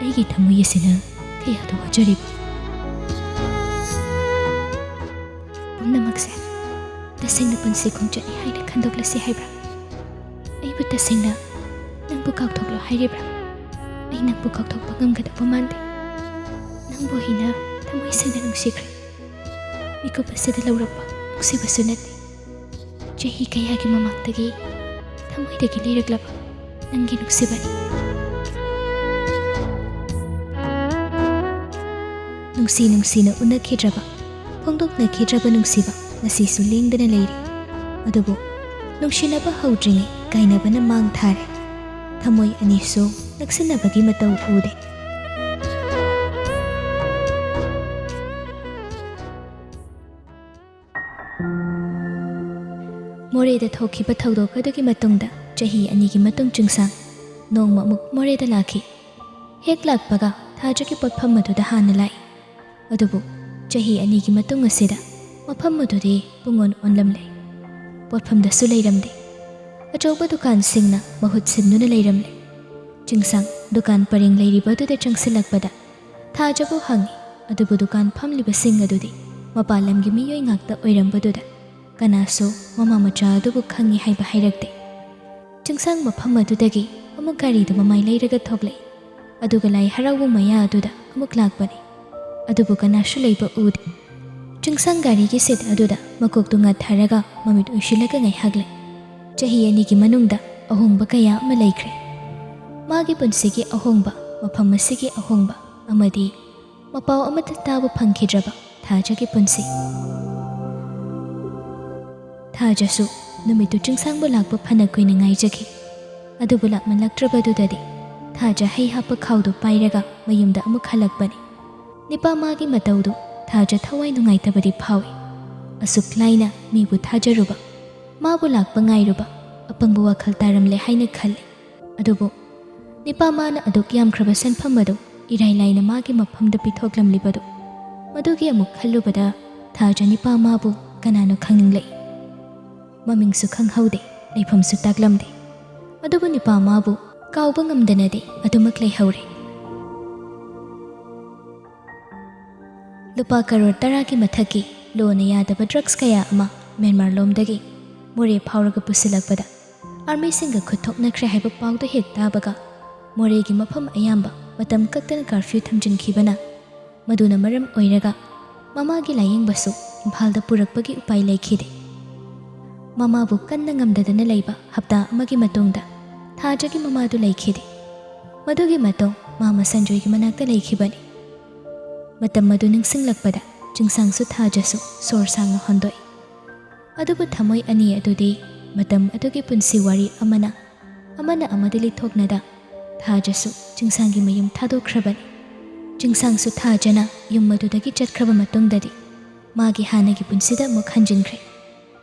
ꯑꯩꯒꯤ ꯊꯃꯣꯏ ꯑꯁꯤꯅ ꯀꯌꯥꯗ ꯋꯥꯖꯔꯤꯕ꯫ ꯄꯨꯝꯅꯃꯛꯁꯦ ꯇꯁꯦꯡꯅ ꯄꯨꯟꯁꯤ ꯈꯣꯡꯆꯠꯅꯤ ꯍꯥꯏꯅ ꯈꯟꯗꯣꯛꯂꯁꯤ ꯍꯥꯏꯕ꯭ꯔꯥ? ꯑꯩꯕꯨ ꯇꯁꯦꯡꯅ ꯅꯪꯕꯨ ꯀꯥꯎꯊꯣꯛꯂꯣ ꯍꯥꯏꯔꯤꯕ꯭ꯔꯥ? ꯑꯩ ꯅꯪꯕꯨ ꯀꯥꯎꯊꯣꯛꯄ ꯉꯝꯒꯗꯕ ꯃꯥꯟꯗꯦ꯫ ꯅꯪꯕꯨ ꯑꯩꯅ ꯊꯃꯣꯏ ꯁꯦꯡꯅ ꯅꯨꯡꯁꯤꯈ꯭ꯔꯦ꯫ ꯃꯤꯀꯨꯞ ꯑꯁꯤꯗ ꯂꯧꯔꯛꯄ ꯅꯨꯡꯁꯤꯕꯁꯨ ꯅꯠꯇꯦ, ꯆꯍꯤ ꯀꯌꯥꯒꯤ ꯃꯃꯥꯡꯗꯒꯤ ꯊꯃꯣꯏꯗꯒꯤ ꯂꯩꯔꯛꯂꯕ ꯅꯪꯒꯤ ꯅꯨꯡꯁꯤꯕꯅꯤ꯫ ꯅꯨꯡꯁꯤ ꯅꯨꯡꯁꯤꯅ ꯎꯅꯈꯤꯗ꯭ꯔꯕ, ꯐꯣꯡꯗꯣꯛꯅꯈꯤꯗ꯭ꯔꯕ ꯅꯨꯡꯁꯤꯕ ꯉꯁꯤꯁꯨ ꯂꯦꯡꯗꯅ ꯂꯩꯔꯤ꯫ ꯑꯗꯨꯕꯨ ꯅꯨꯡꯁꯤꯅꯕ ꯍꯧꯗ꯭ꯔꯤꯉꯩ ꯀꯥꯏꯅꯕꯅ ꯃꯥꯡ ꯊꯥꯔꯦ꯫ ꯊꯃꯣꯏ ꯑꯅꯤꯁꯨ ꯅꯛꯁꯤꯟꯅꯕꯒꯤ ꯃꯇꯧ ꯎꯗꯦ꯫ ꯃꯣꯔꯦꯗ ꯊꯣꯛꯈꯤꯕ ꯊꯧꯗꯣꯛ ꯑꯗꯨꯒꯤ ꯃꯇꯨꯡꯗ ꯆꯍꯤ ꯑꯅꯤꯒꯤ ꯃꯇꯨꯡ ꯆꯤꯡꯁꯥꯡ ꯅꯣꯡꯃ ꯑꯃꯨꯛ ꯃꯣꯔꯦꯗ ꯂꯥꯛꯈꯤ꯫ ꯍꯦꯛ ꯂꯥꯛꯄꯒ ꯊꯥꯖꯒꯤ ꯄꯣꯠꯐꯝ ꯑꯗꯨꯗ ꯍꯥꯟꯅ ꯂꯥꯛꯏ꯫ ꯑꯗꯨꯕꯨ ꯆꯍꯤ ꯑꯅꯤꯒꯤ ꯃꯇꯨꯡ ꯑꯁꯤꯗ ꯃꯐꯝ ꯑꯗꯨꯗꯤ ꯄꯨꯡꯑꯣꯟ ꯑꯣꯟꯂꯝꯂꯦ꯫ ꯄꯣꯠꯐꯝꯗꯁꯨ ꯂꯩꯔꯝꯗꯦ꯫ ꯑꯆꯧꯕ ꯗꯨꯀꯥꯟꯁꯤꯡꯅ ꯃꯍꯨꯠ ꯁꯤꯟꯗꯨꯅ ꯂꯩꯔꯝꯂꯦ꯫ ꯆꯤꯡꯁꯥꯡ ꯗꯨꯀꯥꯟ ꯄꯔꯦꯡ ꯂꯩꯔꯤꯕ ꯑꯗꯨꯗ ꯆꯪꯁꯤꯜꯂꯛꯄꯗ ꯊꯥꯖꯕꯨ ꯍꯪꯉꯤ, ꯑꯗꯨꯕꯨ ꯗꯨꯀꯥꯟ ꯐꯝꯂꯤꯕꯁꯤꯡ ꯑꯗꯨꯗꯤ ꯃꯄꯥꯟ ꯂꯝꯒꯤ ꯃꯤꯑꯣꯏ ꯉꯥꯛꯇ ꯑꯣꯏꯔꯝꯕꯗꯨꯗ ꯀꯅꯥꯁꯨ ꯃꯃꯥ ꯃꯆꯥ ꯑꯗꯨꯕꯨ ꯈꯪꯉꯤ ꯍꯥꯏꯕ ꯍꯥꯏꯔꯛꯇꯦ꯫ ꯆꯤꯡꯁꯥꯡ ꯃꯐꯝ ꯑꯗꯨꯗꯒꯤ ꯑꯃꯨꯛ ꯒꯥꯔꯤꯗ ꯃꯃꯥꯏ ꯂꯩꯔꯒ ꯊꯣꯛꯂꯛꯏ꯫ ꯑꯗꯨꯒ ꯂꯥꯏ ꯍꯔꯥꯎꯕ ꯃꯌꯥ ꯑꯗꯨꯗ ꯑꯃꯨꯛ ꯂꯥꯛꯄꯅꯤ꯫ ꯑꯗꯨꯕꯨ ꯀꯅꯥꯁꯨ ꯂꯩꯕ ꯎꯗꯦ꯫ ꯆꯤꯡꯁꯥꯡ ꯒꯥꯔꯤꯒꯤ ꯁꯤꯠ ꯑꯗꯨꯗ ꯃꯀꯣꯛꯇꯨ ꯉꯥꯊꯔꯒ ꯃꯃꯤꯠ ꯎꯏꯁꯤꯜꯂꯒ ꯉꯥꯏꯍꯥꯛ ꯂꯩ꯫ ꯆꯍꯤ ꯑꯅꯤꯒꯤ ꯃꯅꯨꯡꯗ ꯑꯍꯣꯡꯕ ꯀꯌꯥ ꯑꯃ ꯂꯩꯈ꯭ꯔꯦ꯫ ꯃꯥꯒꯤ ꯄꯨꯟꯁꯤꯒꯤ ꯑꯍꯣꯡꯕ, ꯃꯐꯝ ꯑꯁꯤꯒꯤ ꯑꯍꯣꯡꯕ ꯑꯃꯗꯤ ꯃꯄꯥꯎ ꯑꯃꯠꯇ ꯇꯥꯕ ꯐꯪꯈꯤꯗ꯭ꯔꯕ ꯊꯥꯖꯒꯤ ꯄꯨꯟꯁꯤ꯫ ꯊꯥꯖꯁꯨ ꯅꯨꯃꯤꯠꯇꯨ ꯆꯤꯡꯁꯥꯡꯕꯨ ꯂꯥꯛꯄ ꯐꯅ ꯀꯨꯏꯅ ꯉꯥꯏꯖꯈꯤ꯫ ꯑꯗꯨꯕꯨ ꯂꯥꯛꯃꯜꯂꯛꯇ꯭ꯔꯕꯗꯨꯗꯗꯤ ꯊꯥꯖ ꯍꯩ ꯍꯥꯞꯄ ꯈꯥꯎꯗꯨ ꯄꯥꯏꯔꯒ ꯃꯌꯨꯝꯗ ꯑꯃꯨꯛ ꯍꯜꯂꯛꯄꯅꯤ꯫ ꯅꯤꯄꯥ ꯃꯥꯒꯤ ꯃꯇꯧꯗꯨ ꯊꯥꯖ ꯊꯋꯥꯏ ꯅꯨꯡꯉꯥꯏꯇꯕꯗꯤ ꯐꯥꯎꯏ꯫ ꯑꯁꯨꯛ ꯂꯥꯏꯅ ꯃꯤꯕꯨ ꯊꯥꯖꯔꯨꯕ, ꯃꯥꯕꯨ ꯂꯥꯛꯄ ꯉꯥꯏꯔꯨꯕ ꯑꯄꯪꯕ ꯋꯥꯈꯜ ꯇꯥꯔꯝꯂꯦ ꯍꯥꯏꯅ ꯈꯜꯂꯤ꯫ ꯑꯗꯨꯕꯨ ꯅꯤꯄꯥ ꯃꯥꯅ ꯑꯗꯨꯛ ꯌꯥꯝꯈ꯭ꯔꯕ ꯁꯦꯟꯐꯝ ꯑꯗꯨ ꯏꯔꯥꯏ ꯂꯥꯏꯅ ꯃꯥꯒꯤ ꯃꯐꯝꯗ ꯄꯤꯊꯣꯛꯂꯝꯂꯤꯕꯗꯨ, ꯃꯗꯨꯒꯤ ꯑꯃꯨꯛ ꯈꯜꯂꯨꯕꯗ ꯊꯥꯖ ꯅꯤꯄꯥ ꯃꯥꯕꯨ ꯀꯅꯥꯅꯣ ꯈꯪꯅꯤꯡꯂꯛꯏ꯫ ꯃꯃꯤꯡꯁꯨ ꯈꯪꯍꯧꯗꯦ, ꯂꯩꯐꯝꯁꯨ ꯇꯥꯛꯂꯝꯗꯦ꯫ ꯑꯗꯨꯕꯨ ꯅꯤꯄꯥ ꯃꯥꯕꯨ ꯀꯥꯎꯕ ꯉꯝꯗꯅꯗꯤ ꯑꯗꯨꯃꯛ ꯂꯩꯍꯧꯔꯦ꯫ ꯂꯨꯄꯥ ꯀꯔꯣꯔ ꯇꯔꯥꯒꯤ ꯃꯊꯛꯀꯤ ꯂꯣꯅ ꯌꯥꯗꯕ ꯗ꯭ꯔꯒꯁ ꯀꯌꯥ ꯑꯃ ꯃ꯭ꯌꯥꯟꯃꯥꯔ ꯂꯣꯝꯗꯒꯤ ꯃꯣꯔꯦ ꯐꯥꯎꯔꯒ ꯄꯨꯁꯤꯜꯂꯛꯄꯗ ꯑꯥꯔꯃꯤꯁꯤꯡꯒ ꯈꯨꯠ ꯊꯣꯛꯅꯈ꯭ꯔꯦ ꯍꯥꯏꯕ ꯄꯥꯎꯗꯨ ꯍꯦꯛ ꯇꯥꯕꯒ ꯃꯣꯔꯦꯒꯤ ꯃꯐꯝ ꯑꯌꯥꯝꯕ ꯃꯇꯝ ꯀꯛꯇꯅ ꯀꯥꯔꯐ꯭ꯌꯨ ꯊꯝꯖꯤꯟꯈꯤꯕꯅ, ꯃꯗꯨꯅ ꯃꯔꯝ ꯑꯣꯏꯔꯒ ꯃꯃꯥꯒꯤ ꯂꯥꯌꯦꯡꯕꯁꯨ ꯏꯝꯐꯥꯜꯗ ꯄꯨꯔꯛꯄꯒꯤ ꯎꯄꯥꯏ ꯂꯩꯈꯤꯗꯦ꯫ ꯃꯃꯥꯕꯨ ꯀꯟꯅ ꯉꯝꯗꯗꯅ ꯂꯩꯕ ꯍꯞꯇꯥ ꯑꯃꯒꯤ ꯃꯇꯨꯡꯗ ꯊꯥꯖꯒꯤ ꯃꯃꯥꯗꯨ ꯂꯩꯈꯤꯗꯦ꯫ ꯃꯗꯨꯒꯤ ꯃꯇꯨꯡ ꯃꯥ ꯃꯁꯟꯖꯣꯏꯒꯤ ꯃꯅꯥꯛꯇ ꯂꯩꯈꯤꯕꯅꯤ꯫ ꯃꯇꯝ ꯑꯗꯨ ꯅꯤꯡꯁꯤꯡꯂꯛꯄꯗ ꯆꯤꯡꯁꯥꯡꯁꯨ ꯊꯥꯖꯁꯨ ꯁꯣꯔ ꯁꯥꯡꯅ ꯍꯣꯟꯗꯣꯛꯏ꯫ ꯑꯗꯨꯕꯨ ꯊꯃꯣꯏ ꯑꯅꯤ ꯑꯗꯨꯗꯤ ꯃꯇꯝ ꯑꯗꯨꯒꯤ ꯄꯨꯟꯁꯤ ꯋꯥꯔꯤ ꯑꯃꯅ ꯑꯃꯅ ꯑꯃꯗ ꯂꯤꯊꯣꯛꯅꯗ ꯊꯥꯖꯁꯨ ꯆꯤꯡꯁꯥꯡꯒꯤ ꯃꯌꯨꯝ ꯊꯥꯗꯣꯛꯈ꯭ꯔꯕꯅꯤ꯫ ꯆꯤꯡꯁꯥꯡꯁꯨ ꯊꯥꯖꯅ ꯌꯨꯝ ꯑꯗꯨꯗꯒꯤ ꯆꯠꯈ꯭ꯔꯕ ꯃꯇꯨꯡꯗꯗꯤ ꯃꯥꯒꯤ ꯍꯥꯟꯅꯒꯤ ꯄꯨꯟꯁꯤꯗ ꯑꯃꯨꯛ ꯍꯟꯖꯤꯟꯈ꯭ꯔꯦ꯫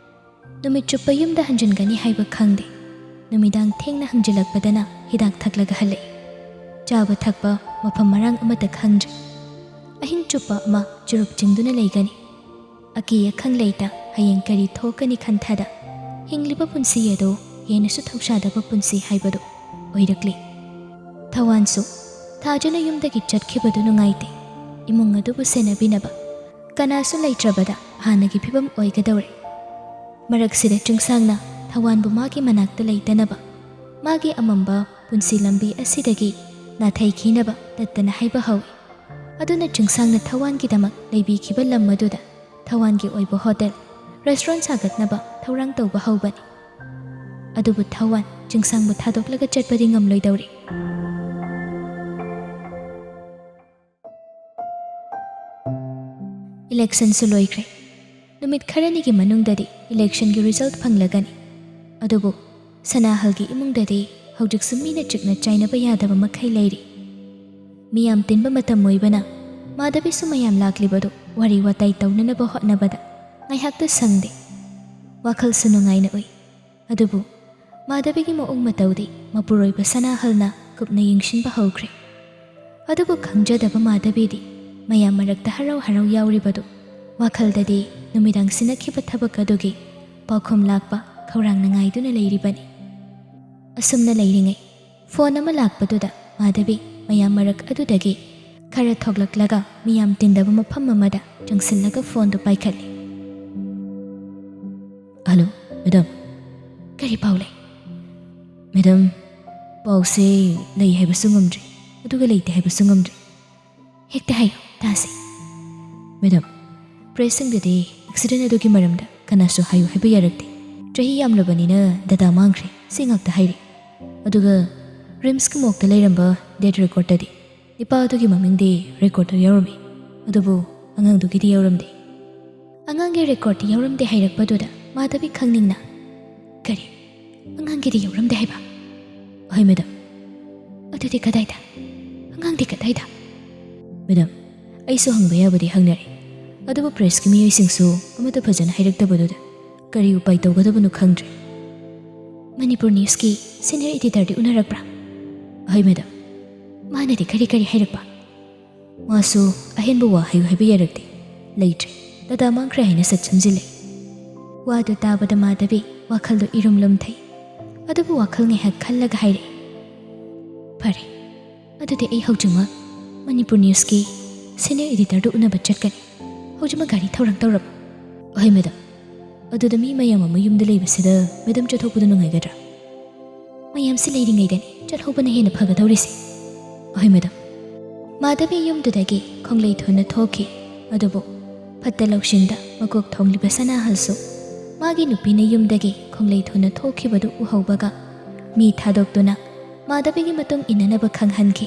ꯅꯨꯃꯤꯠ ꯆꯨꯞꯄ ꯌꯨꯝꯗ ꯍꯟꯖꯤꯟꯒꯅꯤ ꯍꯥꯏꯕ ꯈꯪꯗꯦ꯫ ꯅꯨꯃꯤꯗꯥꯡ ꯊꯦꯡꯅ ꯍꯟꯖꯤꯜꯂꯛꯄꯗꯅ ꯍꯤꯗꯥꯛ ꯊꯛꯂꯒ ꯍꯜꯂꯛꯏ꯫ ꯆꯥꯕ ꯊꯛꯄ ꯃꯐꯝ ꯃꯔꯥꯡ ꯑꯃꯠꯇ ꯈꯪꯗ꯭ꯔꯦ꯫ ꯑꯍꯤꯡ ꯆꯨꯞꯄ ꯑꯃ ꯆꯨꯔꯨꯞ ꯆꯤꯡꯗꯨꯅ ꯂꯩꯒꯅꯤ꯫ ꯑꯀꯤ ꯑꯈꯪ ꯂꯩꯇ ꯍꯌꯦꯡ ꯀꯔꯤ ꯊꯣꯛꯀꯅꯤ ꯈꯟꯊꯗ ꯍꯤꯡꯂꯤꯕ ꯄꯨꯟꯁꯤ ꯑꯗꯨ ꯍꯦꯟꯅꯁꯨ ꯊꯧꯁꯥꯗꯕ ꯄꯨꯟꯁꯤ ꯍꯥꯏꯕꯗꯨ ꯑꯣꯏꯔꯛꯂꯤ꯫ ꯊꯋꯥꯟꯁꯨ ꯊꯥꯖꯅ ꯌꯨꯝꯗꯒꯤ ꯆꯠꯈꯤꯕꯗꯨ ꯅꯨꯡꯉꯥꯏꯇꯦ꯫ ꯏꯃꯨꯡ ꯑꯗꯨꯕꯨ ꯁꯦꯟꯅꯕꯤꯅꯕ ꯀꯅꯥꯁꯨ ꯂꯩꯇ꯭ꯔꯕꯗ ꯍꯥꯟꯅꯒꯤ ꯐꯤꯕꯝ ꯑꯣꯏꯒꯗꯧꯔꯦ꯫ ꯃꯔꯛꯁꯤꯗ ꯆꯤꯡꯁꯥꯡꯅ ꯊꯋꯥꯟꯕꯨ ꯃꯥꯒꯤ ꯃꯅꯥꯛꯇ ꯂꯩꯇꯅꯕ, ꯃꯥꯒꯤ ꯑꯃꯝꯕ ꯄꯨꯟꯁꯤ ꯂꯝꯕꯤ ꯑꯁꯤꯗꯒꯤ ꯅꯥꯊꯩꯈꯤꯅꯕ ꯇꯠꯇꯅ ꯍꯥꯏꯕ ꯍꯧꯏ꯫ ꯑꯗꯨꯅ ꯆꯤꯡꯁꯥꯡꯅ ꯊꯋꯥꯟꯒꯤꯗꯃꯛ ꯂꯩꯕꯤꯈꯤꯕ ꯂꯝ ꯑꯗꯨꯗ ꯊꯧꯋꯥꯟꯒꯤ ꯑꯣꯏꯕ ꯍꯣꯇꯦꯜ, ꯔꯦꯁꯇꯨꯔꯦꯟ ꯁꯥꯒꯠꯅꯕ ꯊꯧꯔꯥꯡ ꯇꯧꯕ ꯍꯧꯕꯅꯤ꯫ ꯑꯗꯨꯕꯨ ꯊꯧꯋꯥꯟ ꯆꯤꯡꯁꯥꯡꯕꯨ ꯊꯥꯗꯣꯛꯂꯒ ꯆꯠꯄꯗꯤ ꯉꯝꯂꯣꯏꯗꯧꯔꯤ꯫ ꯏꯂꯦꯛꯁꯟꯁꯨ ꯂꯣꯏꯈ꯭ꯔꯦ꯫ ꯅꯨꯃꯤꯠ ꯈꯔꯅꯤꯒꯤ ꯃꯅꯨꯡꯗꯗꯤ ꯏꯂꯦꯛꯁꯟꯒꯤ ꯔꯤꯖꯜꯠ ꯐꯪꯂꯒꯅꯤ꯫ ꯑꯗꯨꯕꯨ ꯁꯅꯥꯍꯜꯒꯤ ꯏꯃꯨꯡꯗꯗꯤ ꯍꯧꯖꯤꯛꯁꯨ ꯃꯤꯅ ꯆꯤꯛꯅ ꯆꯥꯏꯅꯕ ꯌꯥꯗꯕ ꯃꯈꯩ ꯂꯩꯔꯤ꯫ ꯃꯤꯌꯥꯝ ꯇꯤꯟꯕ ꯃꯇꯝ ꯑꯣꯏꯕꯅ ꯃꯥꯙꯕꯤꯁꯨ ꯃꯌꯥꯝ ꯂꯥꯛꯂꯤꯕꯗꯨ ꯋꯥꯔꯤ ꯋꯥꯇꯥꯏ ꯇꯧꯅꯅꯕ ꯍꯣꯠꯅꯕꯗ ꯉꯥꯏꯍꯥꯛꯇ ꯁꯪꯗꯦ꯫ ꯋꯥꯈꯜꯁꯨ ꯅꯨꯡꯉꯥꯏꯅ ꯎꯏ꯫ ꯑꯗꯨꯕꯨ ꯃꯥꯙꯕꯤꯒꯤ ꯃꯑꯣꯡ ꯃꯇꯧꯗꯤ ꯃꯄꯨꯔꯣꯏꯕ ꯁꯅꯥꯍꯜꯅ ꯀꯨꯞꯅ ꯌꯦꯡꯁꯤꯟꯕ ꯍꯧꯈ꯭ꯔꯦ꯫ ꯑꯗꯨꯕꯨ ꯈꯪꯖꯗꯕ ꯃꯥꯙꯕꯤꯗꯤ ꯃꯌꯥꯝ ꯃꯔꯛꯇ ꯍꯔꯥꯎ ꯍꯔꯥꯎ ꯌꯥꯎꯔꯤꯕꯗꯨ ꯋꯥꯈꯜꯗꯗꯤ ꯅꯨꯃꯤꯗꯥꯡ ꯁꯤꯟꯅꯈꯤꯕ ꯊꯕꯛ ꯑꯗꯨꯒꯤ ꯄꯥꯎꯈꯨꯝ ꯂꯥꯛꯄ ꯈꯧꯔꯥꯡꯅ ꯉꯥꯏꯗꯨꯅ ꯂꯩꯔꯤꯕꯅꯤ꯫ ꯑꯁꯨꯝꯅ ꯂꯩꯔꯤꯉꯩ ꯐꯣꯟ ꯑꯃ ꯂꯥꯛꯄꯗꯨꯗ ꯃꯥꯙꯕꯤ ꯃꯌꯥꯝ ꯃꯔꯛ ꯑꯗꯨꯗꯒꯤ ꯈꯔ ꯊꯣꯛꯂꯛꯂꯒ ꯃꯤꯌꯥꯝ ꯇꯤꯟꯗꯕ ꯃꯐꯝ ꯑꯃꯗ ꯆꯪꯁꯤꯜꯂꯒ ꯐꯣꯟꯗꯨ ꯄꯥꯏꯈꯠꯂꯤ꯫ "Hello, madam. ꯀꯔꯤ ꯄꯥꯎ ꯂꯩ?" "ꯃꯦꯗꯥꯝ, ꯄꯥꯎꯁꯦ ꯂꯩ ꯍꯥꯏꯕꯁꯨ ꯉꯝꯗ꯭ꯔꯦ, ꯑꯗꯨꯒ ꯂꯩꯇꯦ ꯍꯥꯏꯕꯁꯨ ꯉꯝꯗ꯭ꯔꯦ꯫" "ꯍꯦꯛꯇ ꯍꯥꯏꯌꯨ ꯇꯥꯁꯤ꯫" "ꯃꯦꯗꯥꯝ, ꯄ꯭ꯔꯦꯁꯁꯤꯡꯗꯗꯤ ꯑꯦꯛꯁꯤꯗꯦꯟ ꯑꯗꯨꯒꯤ ꯃꯔꯝꯗ ꯀꯅꯥꯁꯨ ꯍꯥꯏꯌꯨ ꯍꯥꯏꯕ ꯌꯥꯔꯛꯇꯦ꯫ ꯆꯍꯤ ꯌꯥꯝꯂꯕꯅꯤꯅ ꯗꯇꯥ ꯃꯥꯡꯈ꯭ꯔꯦ, ꯁꯤ ꯉꯥꯛꯇ ꯍꯥꯏꯔꯤ꯫ ꯑꯗꯨꯒ ꯔꯤꯝꯁꯀꯤ ꯃꯣꯛꯇ ꯂꯩꯔꯝꯕ ꯗꯦꯠ ꯔꯦꯀꯣꯔꯠꯇꯗꯤ ꯅꯤꯄꯥ ꯑꯗꯨꯒꯤ ꯃꯃꯤꯡꯗꯤ ꯔꯦꯀꯣꯔꯠꯇ ꯌꯥꯎꯔꯝꯃꯤ, ꯑꯗꯨꯕꯨ ꯑꯉꯥꯡꯗꯨꯒꯤꯗꯤ ꯌꯥꯎꯔꯝꯗꯦ꯫" ꯑꯉꯥꯡꯒꯤ ꯔꯦꯀꯣꯔꯠꯇꯤ ꯌꯥꯎꯔꯝꯗꯦ ꯍꯥꯏꯔꯛꯄꯗꯨꯗ ꯃꯥꯙꯕꯤ ꯈꯪꯅꯤꯡꯅ, "ꯀꯔꯤ? ꯑꯉꯥꯡꯒꯤꯗꯤ ꯌꯥꯎꯔꯝꯗꯦ ꯍꯥꯏꯕ?" "ꯍꯣꯏ, ꯃꯦꯗꯥꯝ꯫" "ꯑꯗꯨꯗꯤ ꯀꯗꯥꯏꯗ? ꯑꯉꯥꯡꯗꯤ ꯀꯗꯥꯏꯗ?" "ꯃꯦꯗꯥꯝ, ꯑꯩꯁꯨ ꯍꯪꯕ ꯌꯥꯕꯗꯤ ꯍꯪꯅꯔꯦ, ꯑꯗꯨꯕꯨ ꯄ꯭ꯔꯦꯁꯀꯤ ꯃꯤꯑꯣꯏꯁꯤꯡꯁꯨ ꯑꯃꯠꯇ ꯐꯖꯅ ꯍꯥꯏꯔꯛꯇꯕꯗꯨꯗ ꯀꯔꯤ ꯎꯄꯥꯏ ꯇꯧꯒꯗꯕꯅꯣ ꯈꯪꯗ꯭ꯔꯦ꯫" "ꯃꯅꯤꯄꯨꯔ ꯅ꯭ꯌꯨꯁꯀꯤ ꯁꯤꯅꯤꯌꯔ ꯏꯗꯤꯇꯔꯗꯤ ꯎꯅꯔꯛꯄ꯭ꯔꯥ?" "ꯍꯣꯏ, ꯃꯦꯗꯥꯝ꯫" "ꯃꯥꯅꯗꯤ ꯀꯔꯤ ꯀꯔꯤ ꯍꯥꯏꯔꯛꯄ?" "ꯃꯥꯁꯨ ꯑꯍꯦꯟꯕ ꯋꯥ ꯍꯥꯏꯌꯨ ꯍꯥꯏꯕ ꯌꯥꯔꯛꯇꯦ, ꯂꯩꯇ꯭ꯔꯦ, ꯗꯇꯥ ꯃꯥꯡꯈ꯭ꯔꯦ ꯍꯥꯏꯅ ꯁꯠ ꯁꯝꯖꯤꯜꯂꯦ꯫" ꯋꯥꯗꯨ ꯇꯥꯕꯗ ꯃꯥꯙꯕꯤ ꯋꯥꯈꯜꯗꯨ ꯏꯔꯨꯝ ꯂꯨꯝꯊꯩ꯫ ꯑꯗꯨꯕꯨ ꯋꯥꯈꯜ ꯉꯥꯏꯍꯥꯛ ꯈꯜꯂꯒ ꯍꯥꯏꯔꯛꯏ, "ꯐꯔꯦ, ꯑꯗꯨꯗꯤ ꯑꯩ ꯍꯧꯖꯤꯛꯃꯛ ꯃꯅꯤꯄꯨꯔ ꯅ꯭ꯌꯨꯁꯀꯤ ꯁꯤꯅꯤꯌꯔ ꯏꯗꯤꯇꯔꯗꯨ ꯎꯅꯕ ꯆꯠꯀꯅꯤ꯫ ꯍꯧꯖꯤꯛꯃꯛ ꯒꯥꯔꯤ ꯊꯧꯔꯥꯡ ꯇꯧꯔꯝꯃꯨ꯫" "ꯍꯣꯏ, ꯃꯦꯗꯥꯝ꯫" "ꯑꯗꯨꯗ ꯃꯤ ꯃꯌꯥꯝ ꯑꯃ ꯌꯨꯝꯗ ꯂꯩꯕꯁꯤꯗ ꯃꯦꯗꯥꯝ ꯆꯠꯊꯣꯛꯄꯗ ꯅꯨꯡꯉꯥꯏꯒꯗ꯭ꯔꯥ?" "ꯃꯌꯥꯝꯁꯤ ꯂꯩꯔꯤꯉꯩꯗꯅꯤ ꯆꯠꯍꯧꯕꯅ ꯍꯦꯟꯅ ꯐꯒꯗꯧꯔꯤꯁꯦ꯫" "ꯍꯣꯏ, ꯃꯦꯗꯥꯝ꯫" ꯃꯥꯙꯕꯤ ꯌꯨꯝꯗꯨꯗꯒꯤ ꯈꯣꯡꯂꯩ ꯊꯣꯟꯅ ꯊꯣꯛꯈꯤ꯫ ꯑꯗꯨꯕꯨ ꯐꯠꯇ ꯂꯧꯁꯤꯡꯗ ꯃꯀꯣꯛ ꯊꯣꯡꯂꯤꯕ ꯁꯅꯥꯍꯜꯁꯨ ꯃꯥꯒꯤ ꯅꯨꯄꯤꯅ ꯌꯨꯝꯗꯒꯤ ꯈꯣꯡꯂꯩ ꯊꯨꯅ ꯊꯣꯛꯈꯤꯕꯗꯨ ꯎꯍꯧꯕꯒ ꯃꯤ ꯊꯥꯗꯣꯛꯇꯨꯅ ꯃꯥꯙꯕꯤꯒꯤ ꯃꯇꯨꯡ ꯏꯟꯅꯅꯕ ꯈꯪꯍꯟꯈꯤ꯫